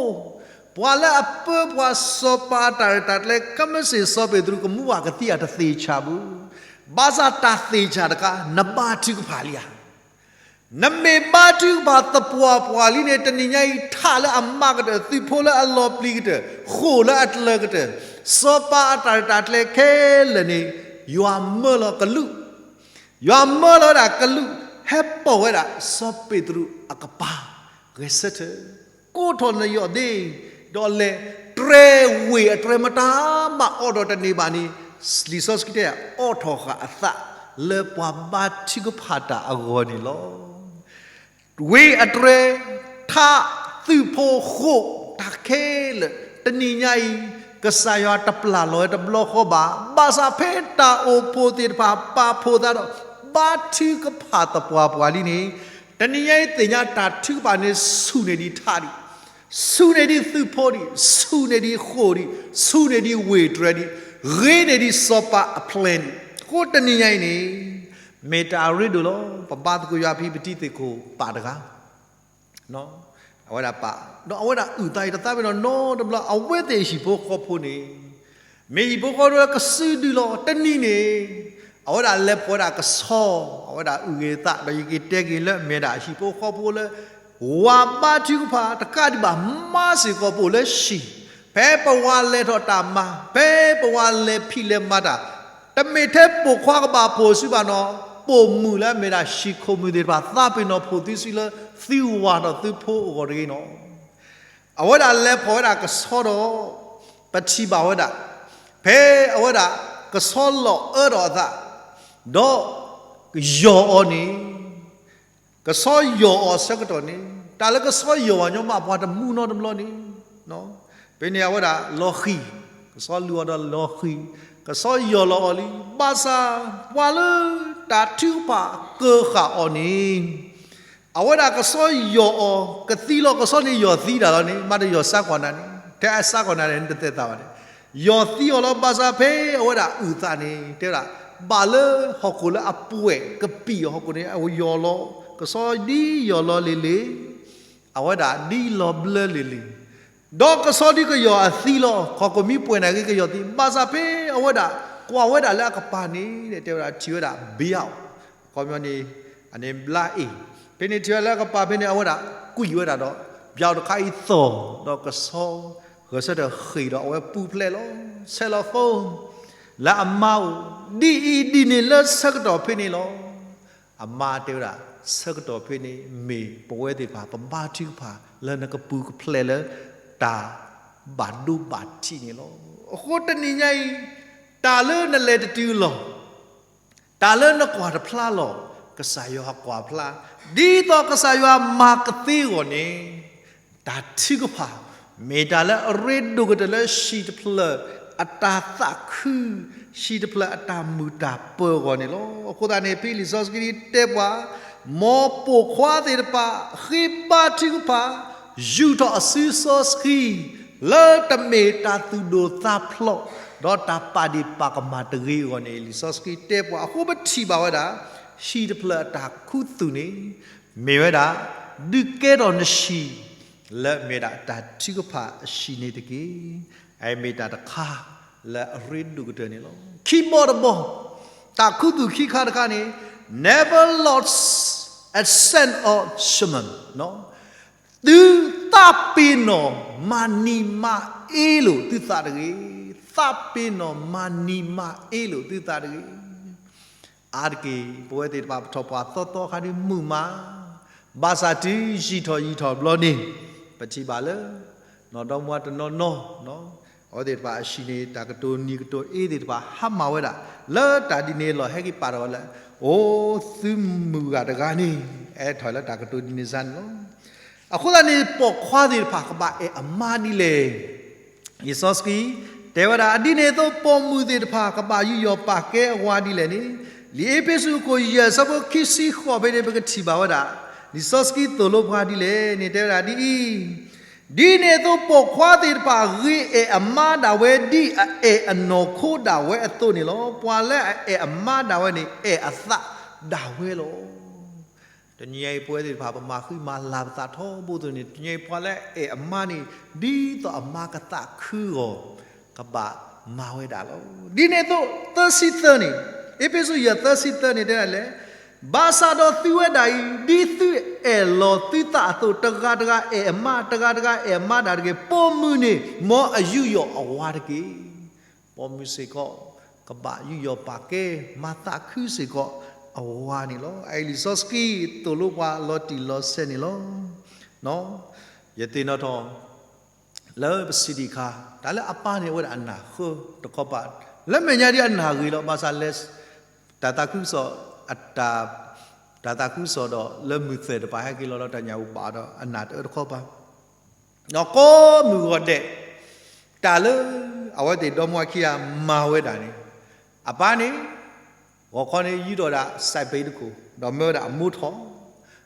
ပှၤလၢအပၢပှၤစီၤပၤအတၢ်ရဲၣ်တၢ်ကျဲၤ ခဲမုၢ်ဆ့ၣ်စီၤပ့းတရူးကမူဘၣ်ကသံအတသ့ၣ်ဆၣ်ဘၣ်. ဘၣ်ဆၣ်တၢ်သ့ၣ်ဆၣ်တခါ နဘါထုကဖၣ်လံဧါ. နမ့ၢ်ဘါထုကဖၣ်သပှၢ်ပှၢ်လံန့ၣ် တနံၤညါအံၤ ထးလၢအမးကတၢၢ်, သုးဖိလၢအလီၤပျံၤကတၢၢ်, ဃိာ်လၢအကျၢၤကတၢၢ်, စီၤပၤအတၢ်ရဲၣ်တၢ်ကျဲၤခဲလၢာ်န့ၣ် ယွၤမၢလီၤကလူး, ယွၤမၢလီၤဝဲဒၣ်ကလူး, ဟဲပိာ်ဝဲဒၣ်စီၤပ့းတရူးအကပၤ, ဂဲၤဆၢထၢၣ်, ကိးထီၣ်နယီၢ်ဒ့, ဒီးလဲၤတြဲၤဝ့ၢ်အတြဲၤမတၤမး အိးထီၣ်တန့ၢ်ဘၣ်န့ၣ်, လံာ်စီဆှံတဲ အိးထီၣ်ဃာ်အသးလၢပှၤဘါထုကဖၣ်တၢ်အဂီၢ်န့ၣ်လီၤ. ဝ့ၢ်အတြဲၤ, ထး, သုးဖိ, ဃိာ်, တၢ်ခဲလၢာ်, တနံၤညါအံၤ ကစၢ်ယွၤတပျၢ်လီၤဝဲတဘျီဃီဘၣ်. ဘၣ်ဆၣ်ဖဲတၢ်အိၣ်ဖှိၣ်သ့ၣ်တဖၣ်ပာ်ဖှိၣ်သးဒီး ဘါထုကဖၣ်သပှၢ်ပှၢ်လံန့ၣ်, တနံၤညါအံၤသ့ၣ်ညါတၢ်ထုကဖၣ်န့ၣ် ဆူၣ်န့ၢ်ဒံးထးဒံး, ဆူၣ်န့ၢ်ဒံးသုးဖိဒံး, ဆူၣ်န့ၢ်ဒံးဃိာ်ဒံး, ဆူၣ်န့ၢ်ဒံးဝ့ၢ်တြဲၤဒံး, ဂ့ၤန့ၢ်ဒံးစီၤပၤအ plan ဒံး. အဃိတနံၤညါအံၤန့ၣ် မ့ၢ်တၢ်အရ့ဒိၣ်လီၤ. ပဘါသကိးယွၤဖံး ပတံၤသကိးပာ်တဂၤ အဝဲဒၣ်ပာ်, ဒီးအဝဲဒၣ်အုၣ်သးအံၤတသးပ့ၤနီၣ်နီတဘျီ, အဝဲသ့ၣ်ဟံၣ်ဖိဃီဖိန့ၣ် မ့ၢ်ဟံၣ်ဖိဃီဖိလၢကစုဒုလီၤ. တနံၤန့ၣ် အဝဲဒၣ်လဲၤဖှီၣ်ဝဲဒၣ်ကဆီ, အဝဲဒၣ်အုၣ်ဂ့ၤသး, ဒီးယက့ၤတဲက့ၤလၢ မ့ၢ်ဒၣ်ဟံၣ်ဖိဃီဖိလၢ ဝၤဘါထုကဖၣ်တကးဒံးဘၣ် မၤစ့ၢ်ကီးပအိၣ်လၢဟံၣ် ဖဲပဝၤလဲၤထီၣ်တၢ်မၤ, ဖဲပဝၤလဲၤဖံးလဲၤမၤတၢ်, တမ့ၢ်ထဲပိာ်ခွါကဘၣ်ပိာ်စုဘၣ်နီၤ, ပိာ်မုၣ်လၢအမ့ၢ်ဒၣ်ဟံၣ်ခိၣ်မုၣ်သ့ၣ်တဖၣ် သးပ့ၤနီၣ်ဖိးသုစုလၢ သုဝၤဒီးသုဖိအဂီၢ်တဂ့ၤနီၤ. အဝဲဒၣ်လဲၤဖီၣ်ဝဲဒၣ်ကဆီဒီး ပထံၣ်ဘၣ်ဝဲဒၣ် ဖဲအဝဲဒၣ်ကဆီလီၤအၢထီၣ်အသး ဒီးယီၢ်အီၤန့ၣ်, ကဆီယီၢ်အီၤဆၢကတီၢ်န့ၣ်, တၢ်လၢကဆီယီၢ်အီၤညီမး ပှၤတမူနီတဘျီန့ၣ်, ဖဲန့ၣ်အဝဲဒၣ်လီၤဃံၤ, ကဆီလူၤအီၤဒီးလီၤဃံၤ, ကဆီယီၢ်လီၤအီၤလံ, ဘၣ်ဆၣ်ပှၤလၢတၢ်ထုကဖၣ်ကၢၤဃာ်အီၤန့ၣ် အဝဲဒၣ်ကဆီယီၢ်အီၤကသံလီၤ, ကဆီန့ၣ်ယီၢ်သံတၢ်လီၤန့ၣ်, မ့ၢ်တယီၢ်စးကွၢ်နၤန့ၣ်, ထဲအစးကွၢ်နၤန့ၣ် နတသဲးသးဘၣ်န့ၣ်, ယီၢ်သံအီၤလီၤ. ဘၣ်ဆၣ်ဖဲအဝဲဒၣ်အုၣ်သးန့ၣ် တဲဝဲဒၣ် ဘၣ်လၢဟီၣ်ခိၣ်လၢအပှဲၤကပံာ်အဟီၣ်ခိၣ်န့ၣ် အယီၢ်လီၤ, ကဆီဒ်ယီၢ်လီၤလံၤလံၤ, အဝဲဒၣ်ဒ်လီၤဘျၢလံၤလံၤ, ဒီးကဆီဒ်ကယီၢ်အသံလီၤ, ဟီၣ်ခိၣ်မ့ၢ်ပှဲၤန့ၣ်ဂ့ၤ ကယီၢ်သံ, ဘၣ်ဆၣ်ဖဲအဝဲဒၣ်ကွၢ်ဝဲဒၣ်လၢအကပၤန့ၣ် တဲဝဲဒၣ်ထံၣ်ဝဲဒၣ်ဘံအီၤ, အခီပညီန့ၣ် အန့ၣ်ဘျါအ့ၣ်, ဖဲန့ၣ်ထံၣ်ဝဲလၢအကပၤဖဲန့ၣ် အဝဲဒၣ်ကွံာ်ဝဲဒၣ်ဒီး ဘံအီၤတခါအံၤသီၣ်, ဒီးကဆီဂဲၤဆၢထၢၣ်ဃ့ၢ်ဒီးအဝဲပူၤဖျဲးလီၤ, ဆဲးလီၤ phone လၢအမါအိၣ်, ဒ်အံၤဒ်န့ၣ်လၢဆၢကတီၢ်ဖဲန့ၣ်လီၤ. အမါတဲဝဲဒၣ် ဆၢကတီၢ်ဖဲန့ၣ် မ့ၢ်ပဝဲသ့ၣ်တဖၣ် ပဘါထုကဖၣ်လၢနကပူၤကဖျဲးလၢ တၢ်ဘၣ်ဒိဘၣ်ထံးန့ၣ်လီၤ. အဃိတနံၤညါအံၤ တၢ်လၢနလဲၤတတုၤလီၤ, တၢ်လၢနကွၢ်တဖျါလီၤ, ကစၢ်ယွၤကွၢ်ဖျါ, ဒ်သိးကစၢ်ယွၤမၤကသ့အဂီၢ်န့ၣ် တၢ်ထုကဖၣ် မ့ၢ်တၢ်လၢအရ့ဒိၣ်ကတၢၢ်လၢဟံၣ်တဖျၢၣ်အတၢ်သးခု, ဟံၣ်တဖျၢၣ်အတၢ်မုာ်တၢ်ပၢၤအဂီၢ်န့ၣ်လီၤ. အဃိသတးန့ၣ် ဖဲလံာ်စီဆှံတဲပှၤ, မ်ပိာ်ခွါသ့ၣ်တဖၣ် ဃ့ဘါထုကဖၣ်, ယူာ်ထီၣ်အစုစီဆှံ လၢတမ့ၢ်တၢ်သူၣ်ဒိၣ်သးဖျိး ဒီးတၢ်ပာ်ဒ့ၣ်ပာ်ကမၣ်တဂ့ၤအဂီၢ်န့ၣ် လံာ်စီဆှံတဲပှၤ. အဃိပထံၣ်ဘၣ်ဝဲဒၣ် ဟံၣ်တဖျၢၣ်အတၢ်ခူသူၣ်န့ၣ် မ့ၢ်ဝဲဒၣ် ဒုးကဲထီၣ်နဟံၣ် လၢမ့ၢ်ဒၣ်တၢ်ထုကဖၣ်အဟံၣ်န့ၣ်တက့ၢ်. အမ့ၢ်တၢ်တခါလၢအရ့ဒိၣ်ကတၢၢ်န့ၣ်လီၤ. ခံဘီတဘီ, တၢ်ခူသူၣ်ခံခါတခါန့ၣ် never lost a sense of shalom သုသးပ့ၤနီၣ်မၤနံၤမၤအ့လိာ်သုသးတဂ့ၤ, သးပ့ၤနီၣ်မၤနံၤမၤအ့လိာ်သုသးတဂ့ၤ. အါတက့ၢ် ပဝဲသ့ၣ်တဖၣ်ပထီၣ်ပှၤသီသီခါဒ်မုၢ်မး, ဘၣ်ဆၣ်တုၤယံာ်ထီၣ်ယံာ်ထီၣ်ဘျီန့ၣ် ပထံၣ်ဘၣ်လၢ နီၢ်ဒီမါတနီၤနီၤ အဝဲသ့ၣ်တဖၣ်အဟံၣ်န့ၣ် တၢ်ကတိၤနံၤကတိၤအ့သ့ၣ်တဖၣ် ဟါမၢ်ဝဲဒၣ် လၢတၢ်ဒ်န့ၣ်လီၤ ဟဲက့ၤပာ်ထီၣ်ဝဲလၢ အိၣ်သုမုၢ်ဂၤတဂၤန့ၣ် အဲၣ်ထီၣ်လၢတၢ်ကတိၤဒ်န့ၣ်စ့ၢ်န့ၣ်လီၤ. အဃိသတးန့ၣ် ပိာ်ခွါသ့ၣ်တဖၣ်ကဘၣ်အဲၣ်အမါဒ်လဲၣ်. လံာ်စီဆှံတဲဝဲဒၣ် ဒ်န့ၣ်အသိး ပိာ်မုၣ်သ့ၣ်တဖၣ် ကဘၣ်ယူးယီၣ်ပာ်ကဲအဝၤဒ်လဲၣ်န့ၣ် လံာ်အ့းဖ့းစူးအခိၣ်ယဲၢ် အဆၢဖိခံဆံဃိးဖဲန့ၣ် ပကထံၣ်ဘၣ်ဝဲဒၣ် လံာ်စီဆှံသိၣ်လိပှၤဒ်လဲၣ်န့ၣ် တဲဝဲဒၣ်ဒ်အံၤ, ဒ်န့ၣ်အသိး ပိာ်ခွါသ့ၣ်တဖၣ် ဂ့ၤအဲၣ်အမါဒၣ်ဝဲ ဒ်အအဲၣ်အနီၢ်ခိဒၣ်ဝဲအသိးန့ၣ်လီၤ. ပှၤလၢအအဲၣ်အမါဒၣ်ဝဲန့ၣ် အဲၣ်အသးဒၣ်ဝဲလီၤ. တနံၤအံၤပဝဲသ့ၣ်တဖၣ် ပမၤဃံမၤလၤပသးထီဘိအသိးန့ၣ် တနံၤအံၤပှၤလၢအအဲၣ်အမါန့ၣ် ဒ်သိးအမါကသးခုအဂီၢ် ကဘၣ်မၤဝဲဒၣ်လီၤ. ဒ်န့ၣ်အသိး သၢဆံသၢန့ၣ်, အ့းဖ့းစူးယဲၢ်သၢဆံသၢန့ၣ်တဲဒ်လဲၣ်, ဘၣ်ဆၣ်ဒီးသုဝဲဒၣ်အံၤ ဒ်သုအဲၣ်လီၤသုသးအသိး တဂၤတဂၤအဲၣ်အမါ, တဂၤတဂၤအဲၣ်အမါဒၣ်တဂ့ၤ. ပိာ်မုၣ်န့ၣ် မ်အယူးယီၣ်အဝၤတက့ၢ်. ပိာ်မုၣ်စ့ၢ်ကီး ကဘၣ်ယူးယီၣ်ပာ်ကဲ မၤသးခုစ့ၢ်ကီးအဝၤန့ၣ်လီၤ. အအံၤလံာ်စီဆှံသိၣ်လိပှၤလီၤတံၢ်လီၤဆဲးန့ၣ်လီၤ. ယသ့ၣ်နီၣ်ထီၣ် လၢပစံးဒံးအခါ တၢ်လၢအပၢ်န့ၣ် အဝဲဒၣ်အနၢ်ဃၢတခီပၤ, လၢမဲာ်ညါဒ်အနၢ်ဂ့ၤလီၤ. ဘၣ်ဆၣ်လဲၤ တၢ်သးခုကစီၣ် အတၢ် တၢ်သးခုကစီၣ်ဒီးလၢမုၢ်သၢၣ်တပၤဟဲက့ၤလီၤဒီးတၢ်ညၣ်အူဘၣ်ဒီးအနၢ်တအၢတခီပၤ ဒီးကိးမုၢ်ဂီၤဒဲး တၢ်လၢအဝဲသ့ၣ်ဒီမါဝၤခံဂၤမၤဝဲဒၣ်န့ၣ်, အပၢ်န့ၣ် ဂီၤခီန့ၣ် ယူၢ်ထီၣ်ဒၣ် စဲးဘ့းတခိၣ် ဒီးမၢဝဲဒၣ်အမိၢ်ထီၣ်,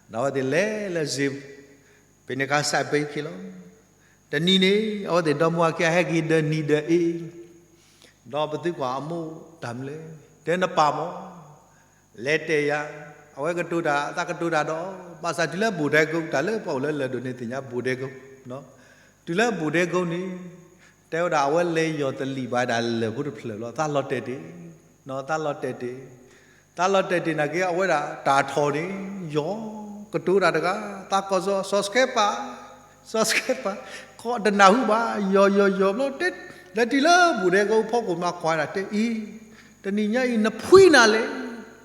ဒီးအဝဲသ့ၣ်လဲၤလၢစ့, ဖဲန့ၣ်အခါ စဲးဘ့းခံလီၤ. တနံၤန့ၣ် အဝဲသ့ၣ်ဒီမါဝၤခံဂၤဟဲက့ၤဒီးနံၤဒီးအ့ ဒီးပသံကွၢ်အမိၢ်တၢ်မနုၤလဲၣ်, တဲနပၢ်မၢ် လဲၤတဲာ်ယၤ, အဝဲကတိၤတၢ် အသးကတိၤတၢ်ဒီး ဘၣ်ဆၣ်တုၤလၢဘူးဒဲကိ တၢ်လၢပှၤအိၣ်လၢလၢၢ်ဒိၣ်န့ၣ်သ့ၣ်ညါဘူးဒဲကိ, တုၤလၢဘူးဒဲကိန့ၣ် တဲဝဲဒၣ်အဝဲလဲၤယီၢ်တလံာ်ဘၣ်ဒၣ်လၢၢ်ဖိတဖျၢၣ်လီၤ. သးလီၤတဲာ်တ့ၢ်, သးလီၤတဲာ်တ့ၢ်, သးလီၤတဲာ်တ့ၢ်နာ်က့ အဝဲဒၣ်တၢ်ထီၣ်န့ၣ် ယီၢ်ကတိၤတၢ်တဂၤ သးကီၢ်စီၤ စီၤစကဲပၤ, စီၤစကဲပၤ, ခ ဃီတနၢ်ဟူဘၣ်, ယီၤယီၤယီၤဘျီတဲ, လဲၤတုၤလၢဘူးဒဲကအိၣ်ဖီခိၣ်မး ကွၢ်ဝဲဒၣ်တဲအံၤ, တနံၤညါအံၤ နဖှံနၤလဲၣ်,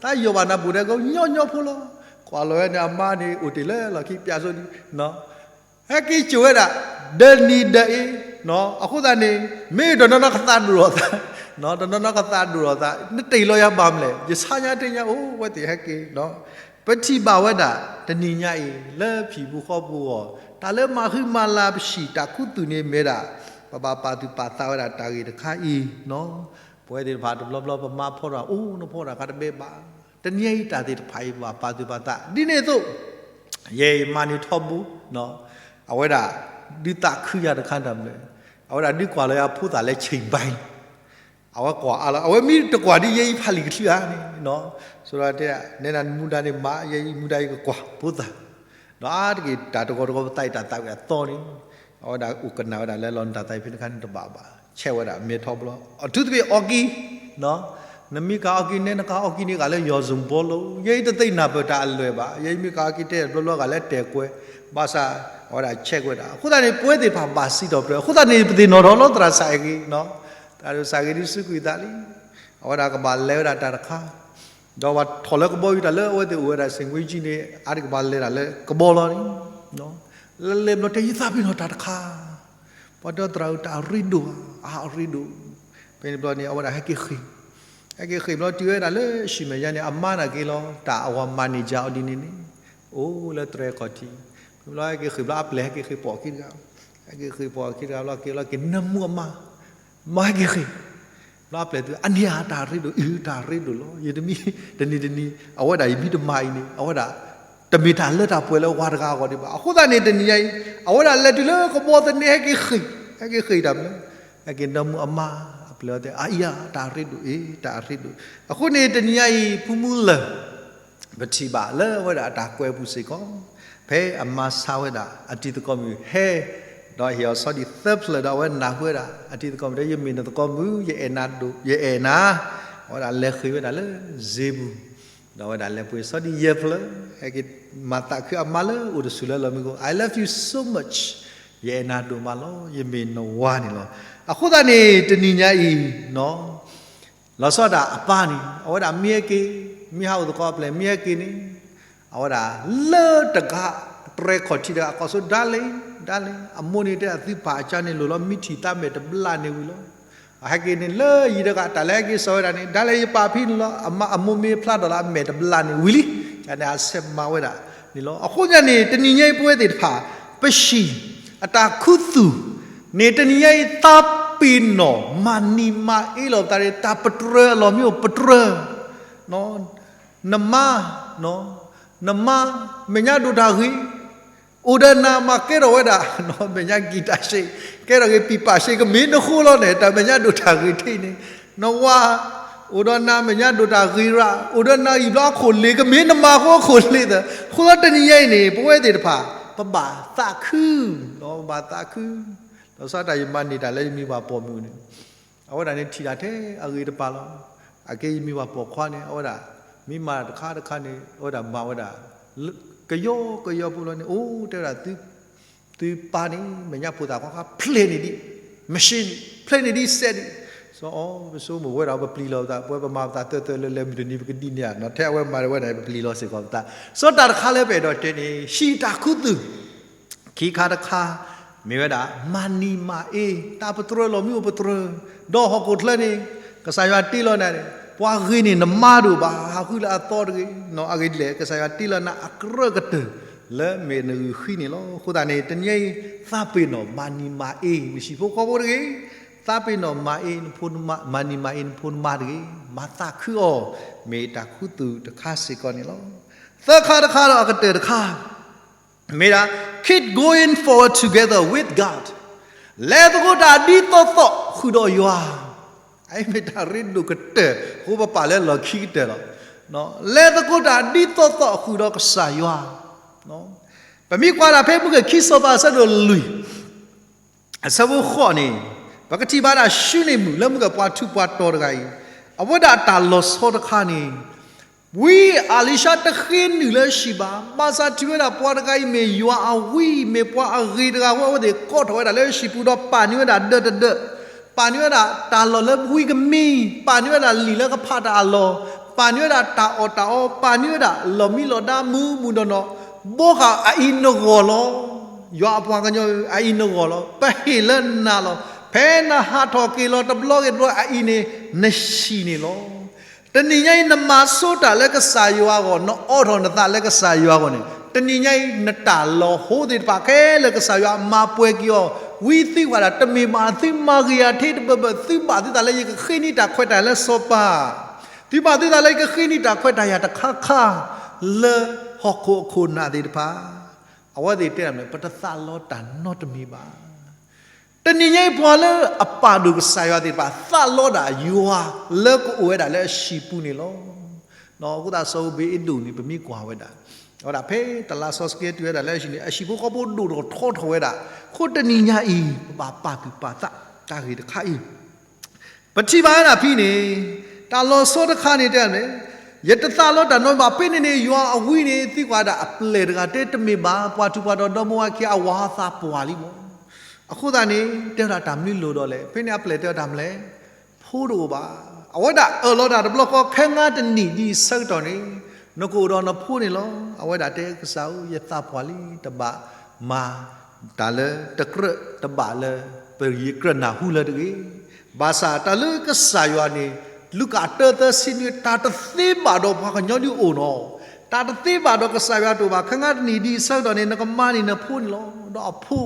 တၢ်ယီၤဘၣ်နၤဘူးဒဲကအိၣ်ညီညီဖိလီၤ. ကွၢ်လီၤဝဲန့ၣ် အမါန့ၣ်အိၣ်တ့ၢ်လၢလီၢ်ခံ ပျးစိဒံး ဟဲက့ၤစိာ်ဝဲဒၣ်, ဒီးနံၤဒီးအ့, အဃိသတးန့ၣ် မ့ၢ်တနီၤနီၤကသးဒိၣ်ထီၣ်သး, တနီၤနီၤကသးဒိၣ်ထီၣ်သး, နတ့ၢ်လီၤယၤဘၣ်မလဲၣ်, ယဆါညါတ့ၢ်ညါအိၣ်ဝဲသ့ၣ်ဟဲက့ၤ, ပထံၣ်ဘၣ်ဝဲဒၣ် တနံၤညါအံၤ လၢဖံၣ်ပူၤဃီပူၤအဂီၢ် တၢ်လၢမၤဃံမၤလၤပဟံၣ်တၢ်ခူသူၣ်န့ၣ်မ့ၢ်ဒၣ် ပဘၣ်ပာ်သူၣ်ပာ်သးဝဲဒၣ်တၢ်ဂ့ၢ်တခါအံၤ, ပဝဲသ့ၣ်တဖၣ်တဘျီဘျီပမါဖီတၢ်အိၣ်နဖီတၢ်ခါတဘဲဘၣ်, တနံၤညါအံၤတၢ်သ့ၣ်တဖၣ်အံၤ ပဘၣ်ပာ်သူၣ်ပာ်သး ဒ်န့ၣ်အသိး ယဲအံၤမၤန့ၢ်ထီဘိ, အဝဲဒၣ် ဒုးသးခုယၤတခါတၢ်မနုၤလဲၣ်, အဝဲဒၣ်ဒုးကွၢ်လီၤယၤဖိသၣ်လၢ chain bang, အဝဲကွၢ်အါလီၤ, အဝဲမ့ၢ်တကွၢ်ဒ်ယဲအံၤဖးလံာ်ကချုးဧါန့ၣ်, ဆိဒီးတဲ နဲနမူဒါန့ၣ်မၤ ယဲအံၤမူဒါအံၤကကွၢ်ဖိသၣ်, ဒီးအါတက့ၢ်တၢ်တဂီၤတဂီၤပသးအံၤတၢ်သးဝံၣ်အသီန့ၣ်, အဝဲဒၣ်အိၣ်ကနၣ်ဝဲဒၣ်လၢလီၤနတၢ်သးဝံၣ်ဖဲန့ၣ်တခါန့ၣ်တဘၣ်ဘၣ်, ဆဲးဝဲဒၣ်မဲထီဘိလီၤ, အထူးသဖြင့်အီကံ နမ့ၢ်ကၤအီကံ နဲနကၤအီကံန့ၣ် ဂၤလၢယီၤစၢၤဘီလိၤ, ယဲအံၤတသ့ၣ်နၢ်ပၢၢ်တၢ်အလွဲၢ်ဘၣ်, ယဲအံၤမ့ၢ်ကၤအီကံတဲဘျီဘျီဂၤလၢတဲာ်ကွဲ, ဘၣ်ဆၣ် အဝဲဒၣ်ဆဲးကွဲးဒၣ်, အဃိသတးန့ၣ် ပဝဲသ့ၣ်တဖၣ်ဘၣ်စံးထီၣ်ပတြၢၤ, အဃိသတးန့ၣ် ပသ့ၣ်နီၣ်ထီၣ်လီၤသရၣ်စးအဂ့ၤ, သရၣ်စးအဂ့ၤဒုးစူးကွံာ်သးလံ, အဝဲဒၣ်ကဘၣ်လဲၤဝဲဒၣ်တၢ်တခါ ဒီးပှၤထီၣ်လၢကဘီယူၤတၢ်လၢအဝဲသ့ၣ်အိၣ်ဝဲဒၣ် စ့ၣ်မှ့ကၠံန့ၣ် အါတက့ၢ်ပှၤလဲၤတၢ်လၢကဘီလီၤန့ၣ်, လၢလဲၤဘျီတဲယသးပ့ၤနီၣ်တၢ်တခါ, ပှၤဒီသရၣ်ဧၢ တၢ်အရ့ဒိၣ်ဧါ, အါအရ့ဒိၣ်, ဖဲန့ၣ်ဘျီန့ၣ် အဝဲဒၣ်ဟဲက့ၤဃ့ၢ်, ဟဲက့ၤဃ့ၢ်ဘျီတုၤဝဲဒၣ်လၢ ရှံမဲာ်ညါန့ၣ် အမါနာ်က့ၤလီၤ တၢ်အဝၤ manager အီၤဒ်န့ၣ်န့ၣ်, အိၣ်လၢတြဲၤခီၣ်ထံး, ဖဲဘျီဟဲက့ၤဃ့ၢ်ဘျီအပျဲၢ်ဟဲက့ၤဃ့ၢ်ပိာ်ခံတဂၤ, ဟဲက့ၤဃ့ၢ်ပိာ်ခံတဂၤဘျီက့ၤလီၤက့ၤနၢမူအမါ မၤဟဲက့ၤဃ့ၢ်, ဘျီအပျဲၢ်သု အန့ၣ်ဧါ တၢ်ရ့ဒိၣ်, အ့ တၢ်ရ့ဒိၣ်လီၤ, ယတမံၤ တနံၤတနံၤ အဝဲဒၣ်ယမံၤတမၤအံၤန့ၣ် အဝဲဒၣ် တမ့ၢ်တၢ်လၢတၢ်ပှဲၤလၢဝၤတဂၤအဂီၢ်ဒံးဘၣ်. အဃိသတးန့ၣ် တနံၤညါအံၤ အဝဲဒၣ်လဲၤတုၤလၢကဘီသန့ ဟဲက့ၤဃ့ၢ်, ဟဲက့ၤဃ့ၢ်တၢ်မနုၤလဲၣ်, ဟဲက့ၤနၢမူအမါ အပျဲၢ်အီၤတဲ အအံၤဧါ တၢ်ရ့ဒိၣ် အ့ တၢ်ရ့ဒိၣ်. အဃိန့ၣ် တနံၤညါအံၤ ဖုမူလၢၢ် ပထံၣ်ဘၣ်လၢအဝဲဒၣ်အတၢ်ကွဲးအပူၤစ့ၢ်ကီး, ဖဲအမါဆါဝဲဒၣ် အတံၤသကိးမုၣ်ဟဲ, ဒီးဟ့ၣ်အီၤဆီဒံၣ်သၢဖျၢၣ်ဒီးအဝဲနၢ်ဟူဝဲဒၣ် အတံၤသကိးမုၣ်တဲ ယမ့ၢ်နသကိးမုၣ် ယအဲၣ်နၤဒိၣ် ယအဲၣ်နၤ, အဝဲဒၣ်လဲၤဃ့ၢ်ဝဲဒၣ်လၢစ့ပူၤ, ဒီးအဝဲဒၣ်လဲၤပှ့ၤဆီဒံၣ်ယဲၢ်ဖျၢၣ်, ဟဲက့ၤမၤသးခုအမါလၢအိၣ်တဆူၣ်လၢလီၢ်မံခိၣ် I love you so much, ယအဲၣ်နၤဒိၣ်မးလီၤ ယမ့ၢ်နဝၤန့ၣ်လီၤ. အဃိသတးန့ၣ် တနံၤညါအံၤ လီၤဆီဒၣ်တၢ်အပၢ်န့ၣ် အဝဲဒၣ်မ့ၢ်ဟဲက့ၤ, မ့ၢ်ဟးအိၣ်သကိးအပျဲၢ်မ့ၢ်ဟဲက့ၤန့ၣ်, အဝဲဒၣ်လၢတဂၤ တြဲၤခီၣ်ထံးတဂၤ အကိးဆိ darling, darling, အမိၢ်န့ၣ်တဲဒၣ်သုပၢ်အကါန့ၣ်လိၣ်လီၤ မံထံၣ်သးမဲာ်တဘျၣ်န့ၣ်ဝံၤလီၤ. အဟဲက့ၤန့ၣ်လၢယံၤတဂၤ တၢ်လၢဟဲက့ၤစိာ်ဝဲဒၣ်န့ၣ် darling ယပာ်ဖံန့ၣ်လီၤ အမိၢ်မ့ၢ်ဖျါထီၣ်လၢအမဲာ်တဘျၣ်န့ၣ်ဝံၤလံ, ကန့ၣ်အဆဲးမၤဝဲဒၣ်န့ၣ်လီၤ. အဃိသတးန့ၣ် တနံၤညါအံၤပဝဲသ့ၣ်တဖၣ် ပဟံၣ် အတၢ်ခူသူၣ်န့ၣ် တနံၤညါအံၤ သးပ့ၤနီၣ် မၤနံၤမၤအ့လီၤပသး တၢ်ပတြၢၤအလီၢ်မ့ၢ်အိၣ်ပတြၢၤ, နမါ, နမါ မဲာ်ညါဒိၣ်တၢ်ဂ့ၤ, အိၣ်ဒီးနၤမၤကဲထီၣ်ဝဲဒၣ် မဲာ်ညါကံၢ်တၢ်ရှ့, ကဲထီၣ်က့ၤပံာ်ပာ်ရှ့ကမ့ၢ်နဃိလီၤန့ၣ် တၢ်မဲာ်ညါဒိၣ်တၢ်ဂ့ၤထံးန့ၣ်, နဝၤ အိၣ်ဒီးနၤမဲာ်ညါဒိၣ်တၢ်ဂ့ၤရၣ်, အိၣ်ဒီးနၤအံၤဘျီအခိၣ်လ့ၤ ကမ့ၢ်နမၤဃိအခိၣ်လ့ၤသၢ, အဃိသတးန့ၣ် တနံၤညါအံၤန့ၣ် ပဝဲသ့ၣ်တဖၣ် ပဘၣ်သးခု, ပဘၣ်သးခု, ဒီးစးတၢ်ယမၤန့ၢ်တၢ်လၢယမံၤပှၤပိာ်မုၣ်န့ၣ် အဝဲဒၣ်န့ၣ်ထံၣ်တၢ်ထဲအဂ့ၤတပၤလီၤ. အကဲယမံၤပှၤပိာ်ခွါန့ၣ် အဝဲဒၣ် မ့ၢ်မၤတခါတခါန့ၣ် အဝဲဒၣ်မၤဝဲဒၣ် ကယီကယီဖိလီၤန့ၣ် အိၣ်တဲဝဲဒၣ် သုပၢ်န့ၣ် မဲာ်ညါဖိသၣ်ခွါခါ ဖျဲးန့ၢ်ဒံး machine န့ၣ် ဖျဲးန့ၢ်ဒံးစဲးဒံး, စီၤအီ ပဆိကမိၣ်ဝဲဒၣ် ပပျံၤလီၤပသး ပဝဲပမၤပသးသၢသၢလၢလၢမုၢ်တနံၤ ပကဒ်န့ၣ်ဧါ, ထဲအဝဲမၤဝဲဒၣ် ပပျံၤလီၤစ့ၢ်ကီးပသး, စီၤတၢ်တခါလၢပအဲၣ်ဒိးတဲန့ၣ် ဟံၣ်တၢ်ခူသူၣ် ခံခါတခါ မ့ၢ်ဝဲဒၣ် မၤနံၤမၤအ့ တၢ်ပတြၢၤလီၤမ့ၢ်အိၣ်ပတြၢၤ, ဒီးဟီၣ်ခိၣ်ချၢန့ၣ် ကစၢ်ယွၤတ့လီၤနၤန့ၣ် ပှၤဂ့ၤန့ၢ်နမါဒိၣ်ဘၣ် ဟးဃုလၢအသီတဂ့ၤ, အဂ့ၢ်ဒ်လဲၣ် ကစၢ်ယွၤတ့လီၤနၤအကြၢးကတၢၢ် လၢမဲာ်နဂုာ်ဃံန့ၣ်လီၤ. အဃိသတးန့ၣ် တနံၤအံၤ သးပ့ၤနီၣ်မၤနံၤမၤအ့ နဟံၣ်ဖိဃီဖိတဂ့ၤ, သးပ့ၤနီၣ်မၤအ့ နဖိနမါ မၤနံၤမၤအ့နဖိနမါတဂ့ၤ, မၤသးခုအီၤ မ့ၢ်တၢ်ခူသူၣ်တခါစ့ၢ်ကီးန့ၣ်လီၤ. သၢခါတခါဒီးအကတၢၢ်တခါ မ့ၢ်ဒၣ် keep going forward together with God, လဲၤသကိးတၢ်ဒ်သိးသိးဃုာ်ဒီးယွၤ, အအံၤမ့ၢ်တၢ်ရ့ဒိၣ်ကတၢၢ် အဃိပပာ်လၢလီၢ်ခံကတၢၢ်လီၤ. လဲၤသကိးတၢ်ဒ်သိးသိးဃုာ်ဒီးကစၢ်ယွၤ, ပမ့ၢ်ကွၢ်ဒၣ်ဖဲမုၢ်ဂ့ၢ်ခံစီၤပၤအဆၢဒိၣ်လွံၢ် အဆၢဖိဃိးန့ၣ် ပကထံၣ်ဘၣ်ဒၣ်ၡူန့ၣ်မုၣ် လၢမုၢ်ဂ့ၢ်ပှၤထူးပှၤတီၤတဂၤအံၤ အဝဲဒၣ်အတၢ်လီၤဆီတခါန့ၣ် ဝံအလံၤၡါတဃ့နုာ်လၢဟံၣ်ဘၣ်, ဘၣ်ဆၣ်ထံၣ်ဝဲဒၣ်ပှၤတဂၤအံၤမ့ၢ်ယွၤအဝံ, မ့ၢ်ပှၤအဂ့ၤတဂၤအဃိ အဝဲသ့ၣ်ကိးထီၣ်ဝဲဒၣ်လၢဟံၣ်ပူၤဒီးပာ်န့ၢ်ဝဲဒၣ်ဒၢးတဒၢး, ပာ်န့ၢ်ဝဲဒၣ်တၢ်လီၢ်လၢဝံကမံ, ပာ်န့ၢ်ဝဲဒၣ်လံာ်လၢကဖးတၢ်အလီၢ်, ပာ်န့ၢ်ဝဲဒၣ်တၢ်အီၣ်တၢ်အီ, ပာ်န့ၢ်ဝဲဒၣ်လီၢ်မံလီၢ်ဒါမုာ်မုာ်နီၢ်နီၢ်, ဘိဃၣ်အအံၤနဂီၢ်လီၤ. ယွၤအပှၤကညီဧၢ, အအံၤနဂီၢ်လီၤ. ပဟ့ၣ်လၢနၤလီၤ. ဖဲနဟးထီၣ်က့ၤလီၤတဘျီဂ့ၤတဘျီ အအံၤန့ၣ် နဟံၣ်န့ၣ်လီၤ. တနံၤညါအံၤ နမၤဆိတၢ်လၢကစၢ်ယွၤအဂီၢ်, နအိးထီၣ်နသးလၢကစၢ်ယွၤအဂီၢ်န့ၣ်, တနံၤညါအံၤ နတၢ်လီၢ်ဟိသ့ၣ်တဖၣ်ခဲလၢာ် ကစၢ်ယွၤမၤပှဲၤက့ၤအီၤ, ဝံသံကွၢ်ဒၣ် တမ့ၢ်ဘၣ်, သုမၤဂ့ၤယၤထဲတဘၢဘၢ, သုဘၣ်သုသးလၢယကဃ့န့ၢ်တၢ်ခွဲးတၢ်ယာ်လၢစီၤပၤ, သုဘၣ်သုသးလၢယကဃ့န့ၢ်တၢ်ခွဲးတၢ်ယာ်တခါခါ လၢဟီၣ်ခိၣ်အခိၣ်နၢ်သ့ၣ်တဖၣ် အဝဲသ့ၣ်တဲဒၣ်န့ၣ် ပတသးလီတၢ်နီတမံၤဘၣ်. တနံၤညါအံၤ ပှၤလၢအပာ်ဒိၣ်ကစၢ်ယွၤသ့ၣ်တဖၣ် သးလီဒၣ်ယွၤလၢကအိၣ်ဝဲဒၣ်လၢအဟံၣ်ပူၤန့ၣ်လီၤ. အဃိသတးစီၤဧ့းဘ့းအ့ဒိၣ်န့ၣ် ပမ့ၢ်ကွၢ်ဝဲဒၣ်, အဝဲဒၣ်ဖဲတလါစီဆှံကဟဲတုၤဝဲဒၣ်လၢအဟံၣ်န့ၣ် အဟံၣ်ဖိဃီဖိဒိၣ်ထီၣ်ထီထီၣ်ဝဲဒၣ်, အဃိတနံၤညါအံၤ ပဘၣ်ပာ်သူၣ်ပာ်သးတၢ်ဂ့ၢ်တခါအံၤ ပထံၣ်ဘၣ်ဝဲဒၣ်ဖဲန့ၣ်, တၢ်လီၤဆီတခါန့ၣ်တဲန့ၣ်, ယတသးလီတၢ်နီတမံၤဘၣ်. ဖဲန့ၣ်န့ၣ် ယွၤအဝံန့ၣ် သံကွၢ်ဒၣ်အပျဲၢ်တဂၤ တဲတမ့ၢ်ဘၣ်, ပှၤထူးပှၤတီၤဒီမါဝၤခံဂၤအဝၤသးပှၢ်လံမး. အဃိသတးန့ၣ် တဲဝဲဒၣ်တၢ်မနုၤလိၣ်ဒီးလဲၣ်. ဖဲန့ၣ်အပျဲၢ်တဲဝဲတၢ်မနုၤလဲၣ်, ဖိတအိၣ်ဘၣ်. အဝဲဒၣ်အၢၣ်လီၤတၢ်တဘျီဃီ ခဲငါတနံၣ်ဒ်အဆၢကတီၢ်န့ၣ် နကအိၣ်ဒီးနဖိန့ၣ်လီၤ. အဝဲဒၣ်တဲကစၢ်ဧၢ, ယသးပှၢ်လံ, တဘၣ်မၤတၢ်လၢတကြၢး, တဘၣ်လၢပယကြၢးနၢ်ဟူလၢတဂ့ၤ. ဘၣ်ဆၣ်တၢ်လၢကစၢ်ယွၤန့ၣ် လူၤကၣ်တၢသၢဆံနွံ တၢ်တသ့ဘၣ်ဒီးပှၤကညီဒ်အိၣ်နီၤ, တၢ်တသ့ဘၣ်ဒီးကစၢ်ယွၤတအိၣ်ဘၣ်. ခဲငါတနံၣ်ဒ်အဆၢကတီၢ်န့ၣ် နကမၤန့ၢ်နဖိန့ၣ်လီၤ. ဒီးအဖိ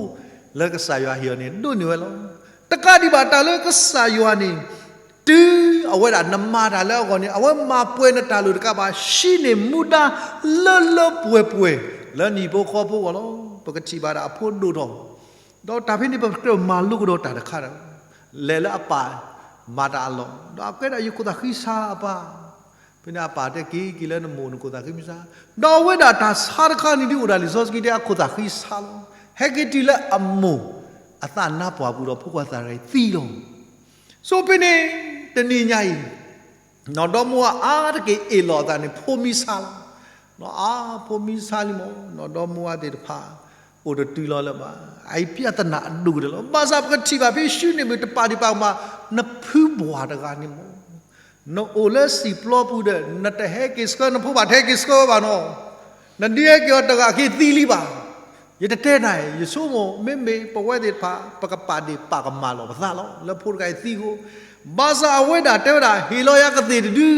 လၢကစၢ်ယွၤဟ့ၣ်အီၤန့ၣ် ဒိၣ်န့ၢ်ဝဲလီၤ. တကးဒံးဘၣ် တၢ်လၢကစၢ်ယွၤန့ၣ် တုၤအဝဲဒၣ်နမၤတၢ်လၢအဂီၢ်န့ၣ် အဝဲမၤပှဲၤနတၢ်လိၣ်တကးဘၣ် ဟံးန့ၢ်မူဒါလၢလၢပှဲၤပှဲၤ လၢနဟံၣ်ဖိဃီဖိအဂီၢ်လီၤ. ပကထံၣ်ဘၣ်ဒၣ်အဖိဒိၣ်ထီၣ်, ဒီးတၢ်ဖဲန့ၣ် ပကြၢးမၤလိကဒီးတၢ်တခါဒီး လဲၤလၢအပၢ်မၤတၢ်အလီၢ်, ဒီးအကဲဒၣ်ယခိၣ်သၣ်ဃံဆါအပၢ်, ဖဲန့ၣ်အပၢ်တဲက့ၤက့ၤလၢနမိၢ်နခိၣ်သၣ်ဃံမုၢ်ဆါ, ဒီးအဝဲဒၣ်တၢ်ဆါတခါန့ၣ်ဒ်အိၣ်ဒၣ်လံာ်စီဆှံတဲ အခိၣ်သၣ်ဃံဆါလီၤ. ဟဲက့ၤတုၤလၢအမိၢ်အသးနါပှၢ်ပူၤဒီး ဖိခွါသၣ်ရံသံလီၤ. ဆိဖဲန့ၣ် တနံၤညါအံၤ နီၢ်ဒီမါဝၤအါတက့ၢ်အ့ၣ်လိာ်အသးန့ၣ် ဖိမံဆါလီၤ. နီၢ်အါဖိမံဆါလံမး, နီၢ်ဒီမါဝၤသ့ၣ်တဖၣ် အိၣ်တတုၤလီၤလၢၤဘၣ်. အအံၤ ပြဿနာ အဒိၣ်ကတၢၢ်လီၤ. ဘၣ်ဆၣ်ပကထံၣ်ဘၣ်ဖဲ ရှုၣ်န့ၢ်မုၢ်တပာ်ဒံးပာ်ကမၣ် နဖုဘှၢ်တဂၤန့ၣ်မး, နအိၣ်လၢစံာ်ပျီပူၤဒီး နတဟဲက့ၤဆှၢနဖိဘၣ်, တဟဲက့ၤဆှၢဝဲဘၣ်နီၤ. နဒုးဟဲက့ၤအီၤတဂၤက့ၤသံလံဘၣ်. ယတတဲနၤ, ယဆိကမိၣ် မ့မ့ၢ်ပဝဲသ့ၣ်တဖၣ် ပကပာ်ဒံးပာ်ကမၣ်လိာ်ပသးလီၤ လၢဖိတဂၤအံၤသံအဃိ. ဘၣ်ဆၣ်အဝဲဒၣ်တဲဝဲဒၣ် ဟ့ၣ်လီၤယၤကသ့ၣ်တဒု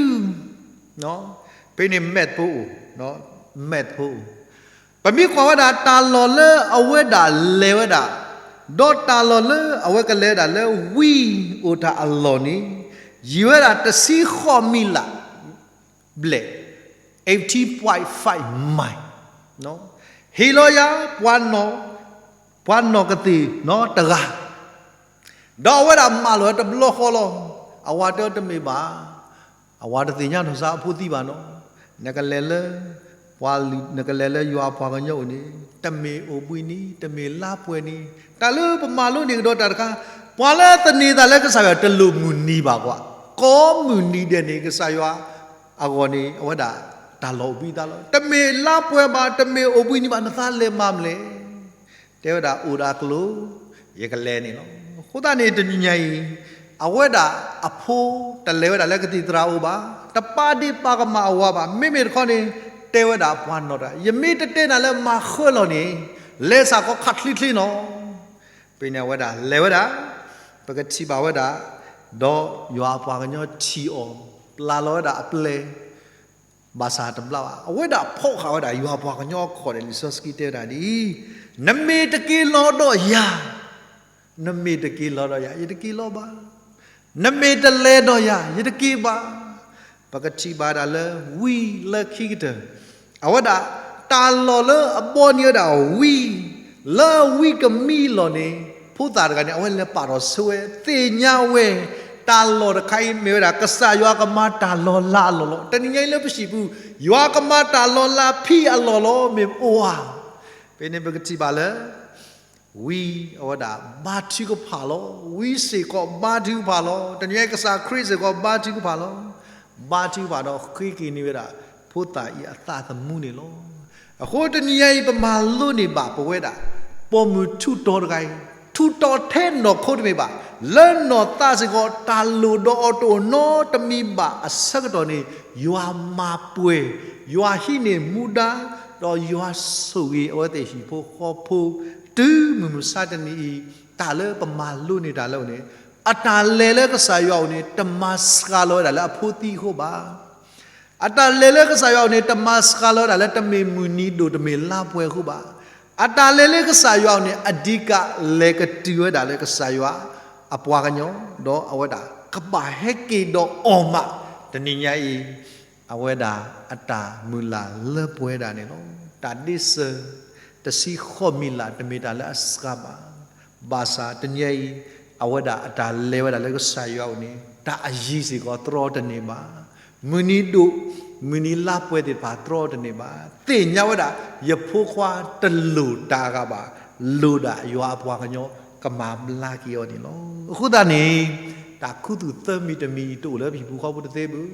ဖဲန့ၣ် မ့ၢ်ဖိအိၣ်, မ့ၢ်ဖိအိၣ်, ပမ့ၢ်ကွၢ်ဝဲဒၣ် တၢ်လီၢ်လၢအဝဲဒၣ်လဲၤဝဲဒၣ်, ဒီးတၢ်လီၢ်လၢအဝဲကလဲၤဝဲဒၣ်လၢဝံအိၣ်တၢ်အလီၢ်န့ၣ် ယံာ်ဝဲဒၣ်တဆံဃိးမံးလးဘျဲၣ်, eighteen point five mile, ဟ့ၣ်လီၤယၤ ပှၤနီၢ်, ပှၤနီၢ်ကသ့ၣ်နီတဂၤ ဒီးအဝဲဒၣ်မၢလီၤဝဲတဘျီဃီလီၤ. အဝၤတဲတမ့ၢ်ဘၣ်, အဝၤတသ့ၣ်ညါနီၢ်စၢ်အဖိသံဘၣ်နီၤ. နကလဲၤလၢ, နကလဲၤလၢယွၤအပှၤကညီအိၣ်န့ၣ် တမ့ၢ်အိၣ်ဘှံးနံၤ, တမ့ၢ်လါပှဲၤနံၤ, တၢ်လၢပမၤလိန့ၢ်ကဒီးတၢ်တခါ, ပှၤလၢသန့ၤသးလၢကစၢ်ယွၤတလိၣ်မုၢ်နံၤဘၣ်ကွၢ်, ကိးမုၢ်နံၤဒဲးန့ၣ် ကစၢ်ယွၤအဂီၢ်န့ၣ် အဝဲဒၣ်တၢ်လီၢ်အိၣ်ဘှံးအသးလီၤ. တမ့ၢ်လါပှဲၤဘၣ်, တမ့ၢ်အိၣ်ဘှံးနံၤဘၣ်, နသးလဲၤမၤမလဲၣ်. တဲဝဲဒၣ်အိၣ်ဒီးအကျိၤ, ယကလဲၤန့ၣ်လီၤ. အဃိသတးန့ၣ် တနံၤညါအံၤ အဝဲဒၣ်အဖိတလဲၤဝဲဒၣ်လၢကသံၣ်သရၣ်အအိၣ်ဘၣ်, တပာ်ဒ့ၣ်ပာ်ကမၣ်အဝၤဘၣ်. မ့မ့ၢ်တခီန့ၣ် တဲဝဲဒၣ်ပှၤနီၢ်တဂၤ, ယမ့ၢ်တတဲနၤလၢမၤဃၢလီၤန့ၣ် လဲၤစ့ၢ်ကီးခးချ့ချ့နီၤ. ဖဲန့ၣ်အဝဲဒၣ်လဲၤဝဲဒၣ်, ပကထံၣ်ဘၣ်ဝဲဒၣ်, ဒီးယွၤအပှၤကညီထံၣ်အီၤ, ပျၢ်လီၤဝဲဒၣ်အပျဲၢ် ဘၣ်ဆၣ်တဘျါဘၣ်, အဝဲဒၣ်ဖီၣ်ဃာ်ဝဲဒၣ်ယွၤအပှၤကညီအခီၣ်ဒဲး, လံာ်စီဆှံတဲဝဲဒၣ်ဒ်အံၤ, နမ့ၢ်တက့ၤလီၤဒီးယၤ, နမ့ၢ်တက့ၤလီၤဒီးယၤ, ယတက့ၤလီၤဘၣ်. နမ့ၢ်တလဲၤဒီးယၤ, ယတက့ၤဘၣ်. ပကထံၣ်ဘၣ်ဒၣ်လၢ ဝံလၢခံကတၢၢ် အဝဲဒၣ်တၢ်လီၢ်လၢအဘီန့ၢ်ဝဲဒၣ်ဝံ, လၢဝံကမံလီၢ်န့ၣ် ဖိသၣ်တဂၤန့ၣ် အဝဲလဲၤပာ်ထီၣ်ဆၢဝဲ, သ့ၣ်ညါဝဲ, တၢ်လီၢ်တခါအံၤမ့ၢ်ဝဲဒၣ် ကစၢ်ယွၤကမၤတၢ်လီၤလးအလီၢ်လီၤ. တနံၤညါအံၤလၢပဟံၣ်ပူၤ ယွၤကမၤတၢ်လီၤလးဖံးအလီၢ်လီၤ မ့ၢ်ပအိၣ်ဧါ. ဖဲန့ၣ်ပကထံၣ်ဘၣ်လၢ ဝံအဝဲဒၣ်ဘါထုကဖၣ်လီၤ. ဝံစ့ၢ်ကီးဘါထုကဖၣ်လီၤ. တနံၤညါအံၤကစၢ်ခရံာ်စ့ၢ်ကီးဘါထုကဖၣ်လီၤ. ဘါထုကဖၣ်ဒီးဃ့က့ၤန့ၢ်ဝဲဒၣ် ဖိသၣ်အံၤအသးသမူန့ၣ်လီၤ. အဃိတနံၤညါအံၤ ပမၤလိန့ၢ်ဘၣ်ပဝဲဒၣ် ပိာ်မုၣ်ထူးတီၤတဂၤအံၤ ထူးတီၤထဲနီၢ်ခိတမ့ၢ်ဘၣ်, လၢနီၢ်သးစ့ၢ်ကီး တၢ်လိၣ်ဒီးအီၤတအိၣ်နီတမံၤဘၣ်အဆၢကတီၢ်န့ၣ် ယွၤမၤပှဲၤ, ယွၤဟံးန့ၢ်မူဒါ, ဒီးယွၤဆိၣ်ဂ့ၤအဝဲသ့ၣ်ဟံၣ်ဖိဃီဖိ, တုၤမုၢ်မဆါတနံၤအံၤ တၢ်လၢပမၤလိန့ၢ်တၢ်လၢအအိၣ်န့ၣ်, အတၢ်လဲၤလၢကစၢ်ယွၤအအိၣ်န့ၣ် တမၤစှၤလီၤဝဲဒၣ်လၢအဖိသံအဃိဘၣ်. အတၢ်လဲၤလၢကစၢ်ယွၤအအိၣ်န့ၣ် တမၤစှၤလီၤဝဲဒၣ်လၢတမ့ၢ်မုၢ်နံၤဒိၣ်တမ့ၢ်လါပှဲၤအဃိဘၣ်. အတၢ်လဲၤလၢကစၢ်ယွၤအအိၣ်န့ၣ် အဓိကလဲၤကတုၤဝဲဒၣ်လၢကစၢ်ယွၤအပှၤကညီ, ဒီးအဝဲဒၣ်ကဘၣ်ဟဲက့ၤဒီးအီၤမး, တနံၤညါအံၤ အဝဲဒၣ်အတၢ်မုၢ်လၢ်လၢပှဲၤဒၣ်န့ၣ်လီၤ. တၢ်ဒ့စၢၤ တဆံဃိးမံၤလၢ် တမ့ၢ်တၢ်လၢအစှၤဘၣ်. ဘၣ်ဆၣ်တနံၤညါအံၤ အဝဲဒၣ်အတၢ်လဲၤဝဲဒၣ်လၢကစၢ်ယွၤအအိၣ်န့ၣ် တၢ်အယံၤစ့ၢ်ကီးတြီတန့ၢ်ဘၣ်. မုၢ်နံၤဒိၣ် မုၢ်နံၤလါပှဲၤသ့ၣ်တဖၣ်တြီတန့ၢ်ဘၣ်. သ့ၣ်ညါဝဲဒၣ် ယဖိခွါတလိၣ်တၢ်အဂၤဘၣ်, လိၣ်ဒၣ်ယွၤအပှၤကညီကမၤဘျါက့ၤအီၤန့ၣ်လီၤ. အဃိသတးန့ၣ် တၢ်ခူသူၣ်သၢမံၤတမံၤအံၤ တအိၣ်လၢပဟံၣ်ဖိဃီဖိတသ့ဘၣ်.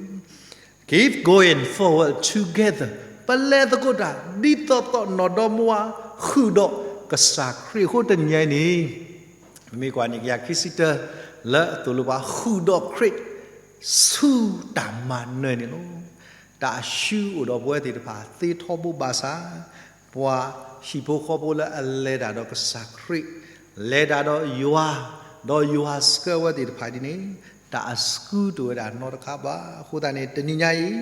Keep going forward together. ပလဲၤသကိးတၢ် ဒ်သိးသိးနီၢ်ဒီမါဝၤ ဃုာ်ဒီးကစၢ်ခရံာ်အဃိ တနံၤညါအံၤန့ၣ် ပမ့ၢ်ကွၢ်န့ၣ် ကယၤခံဆံတၢ လၢအသိၣ်လိပှၤ ဃုာ်ဒီးခရံာ် ဆူတၢ်မၤနၢၤန့ၣ်လီၤ. တၢ်အရှုံးအိၣ်ဒီးပဝဲသ့ၣ်တဖၣ်သ့ထီဘိဘၣ်ဆၣ်, ပှၤဟံၣ်ဖိဃီဖိလၢအလဲၤတၢ်ဒီးကစၢ်ခရံာ်, လဲၤတၢ်ဒီးယွၤ, ဒီးယွၤဆှၢဝဲသ့ၣ်တဖၣ်ဒ်န့ၣ် တၢ်အဆှုတအိၣ်ဝဲဒၣ်နီတခါဘၣ်. အဃိသတးန့ၣ် တနံၤညါအံၤ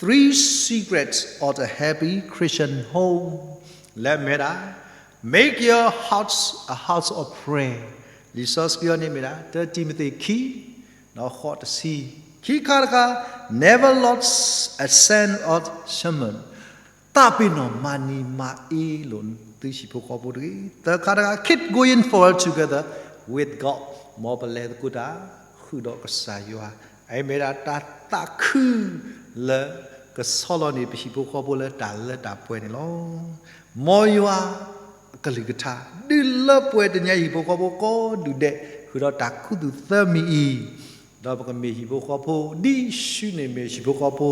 three secrets of a happy Christian home လၢအမ့ၢ်ဝဲဒၣ် Make your house a house of prayer. လံာ်စီဆှံအံၤန့ၣ်မ့ၢ်ဒၣ် တၢတံၤမသ့းခံ ဒီးဃိးတဆံ, ခံခါတခါ, Never lose a sense of shalom. သးပ့ၤနီၣ်မၤနံၤမၤအ့လိာ်သုဟံၣ်ဖိဃီဖိတဂ့ၤ. သၢခါတခါ, Keep going forward together with God. မ်ပလဲၤသကိးတၢ် ဃုာ်ဒီးကစၢ်ယွၤ, အအံၤမ့ၢ်ဒၣ်တၢ်သးခုလၢကဆီလီၤန့ၢ်ပဟံၣ်ဖိဃီဖိလၢတၢ်လၢတၢ်ပှဲၤန့ၣ်လီၤ. မ်ယွၤအကလုၢ်ကထါ ဒုးလၢပှဲၤတနံၤညါအံၤဟံၣ်ဖိဃီဖိကိးဒူၣ်ဒဲး ဃုာ်ဒီးတၢ်ခူသူၣ်သၢမံၤအံၤ, ဒီးပကမ့ၢ်ဟံၣ်ဖိဃီဖိ ဒ်ဆူန့ၣ်မ့ၢ်ဟံၣ်ဖိဃီဖိ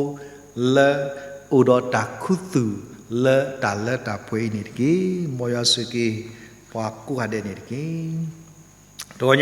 လၢအိၣ်ဒီးတၢ်ခူသူၣ်လၢတၢ်လၢတၢ်ပှဲၤအံၤန့ၣ်တက့ၢ်. မ်ယွၤဆိၣ်ဂ့ၤ ပှၤကိးဂၤဒဲးန့ၣ်တက့ၢ်. တဂီၤညါ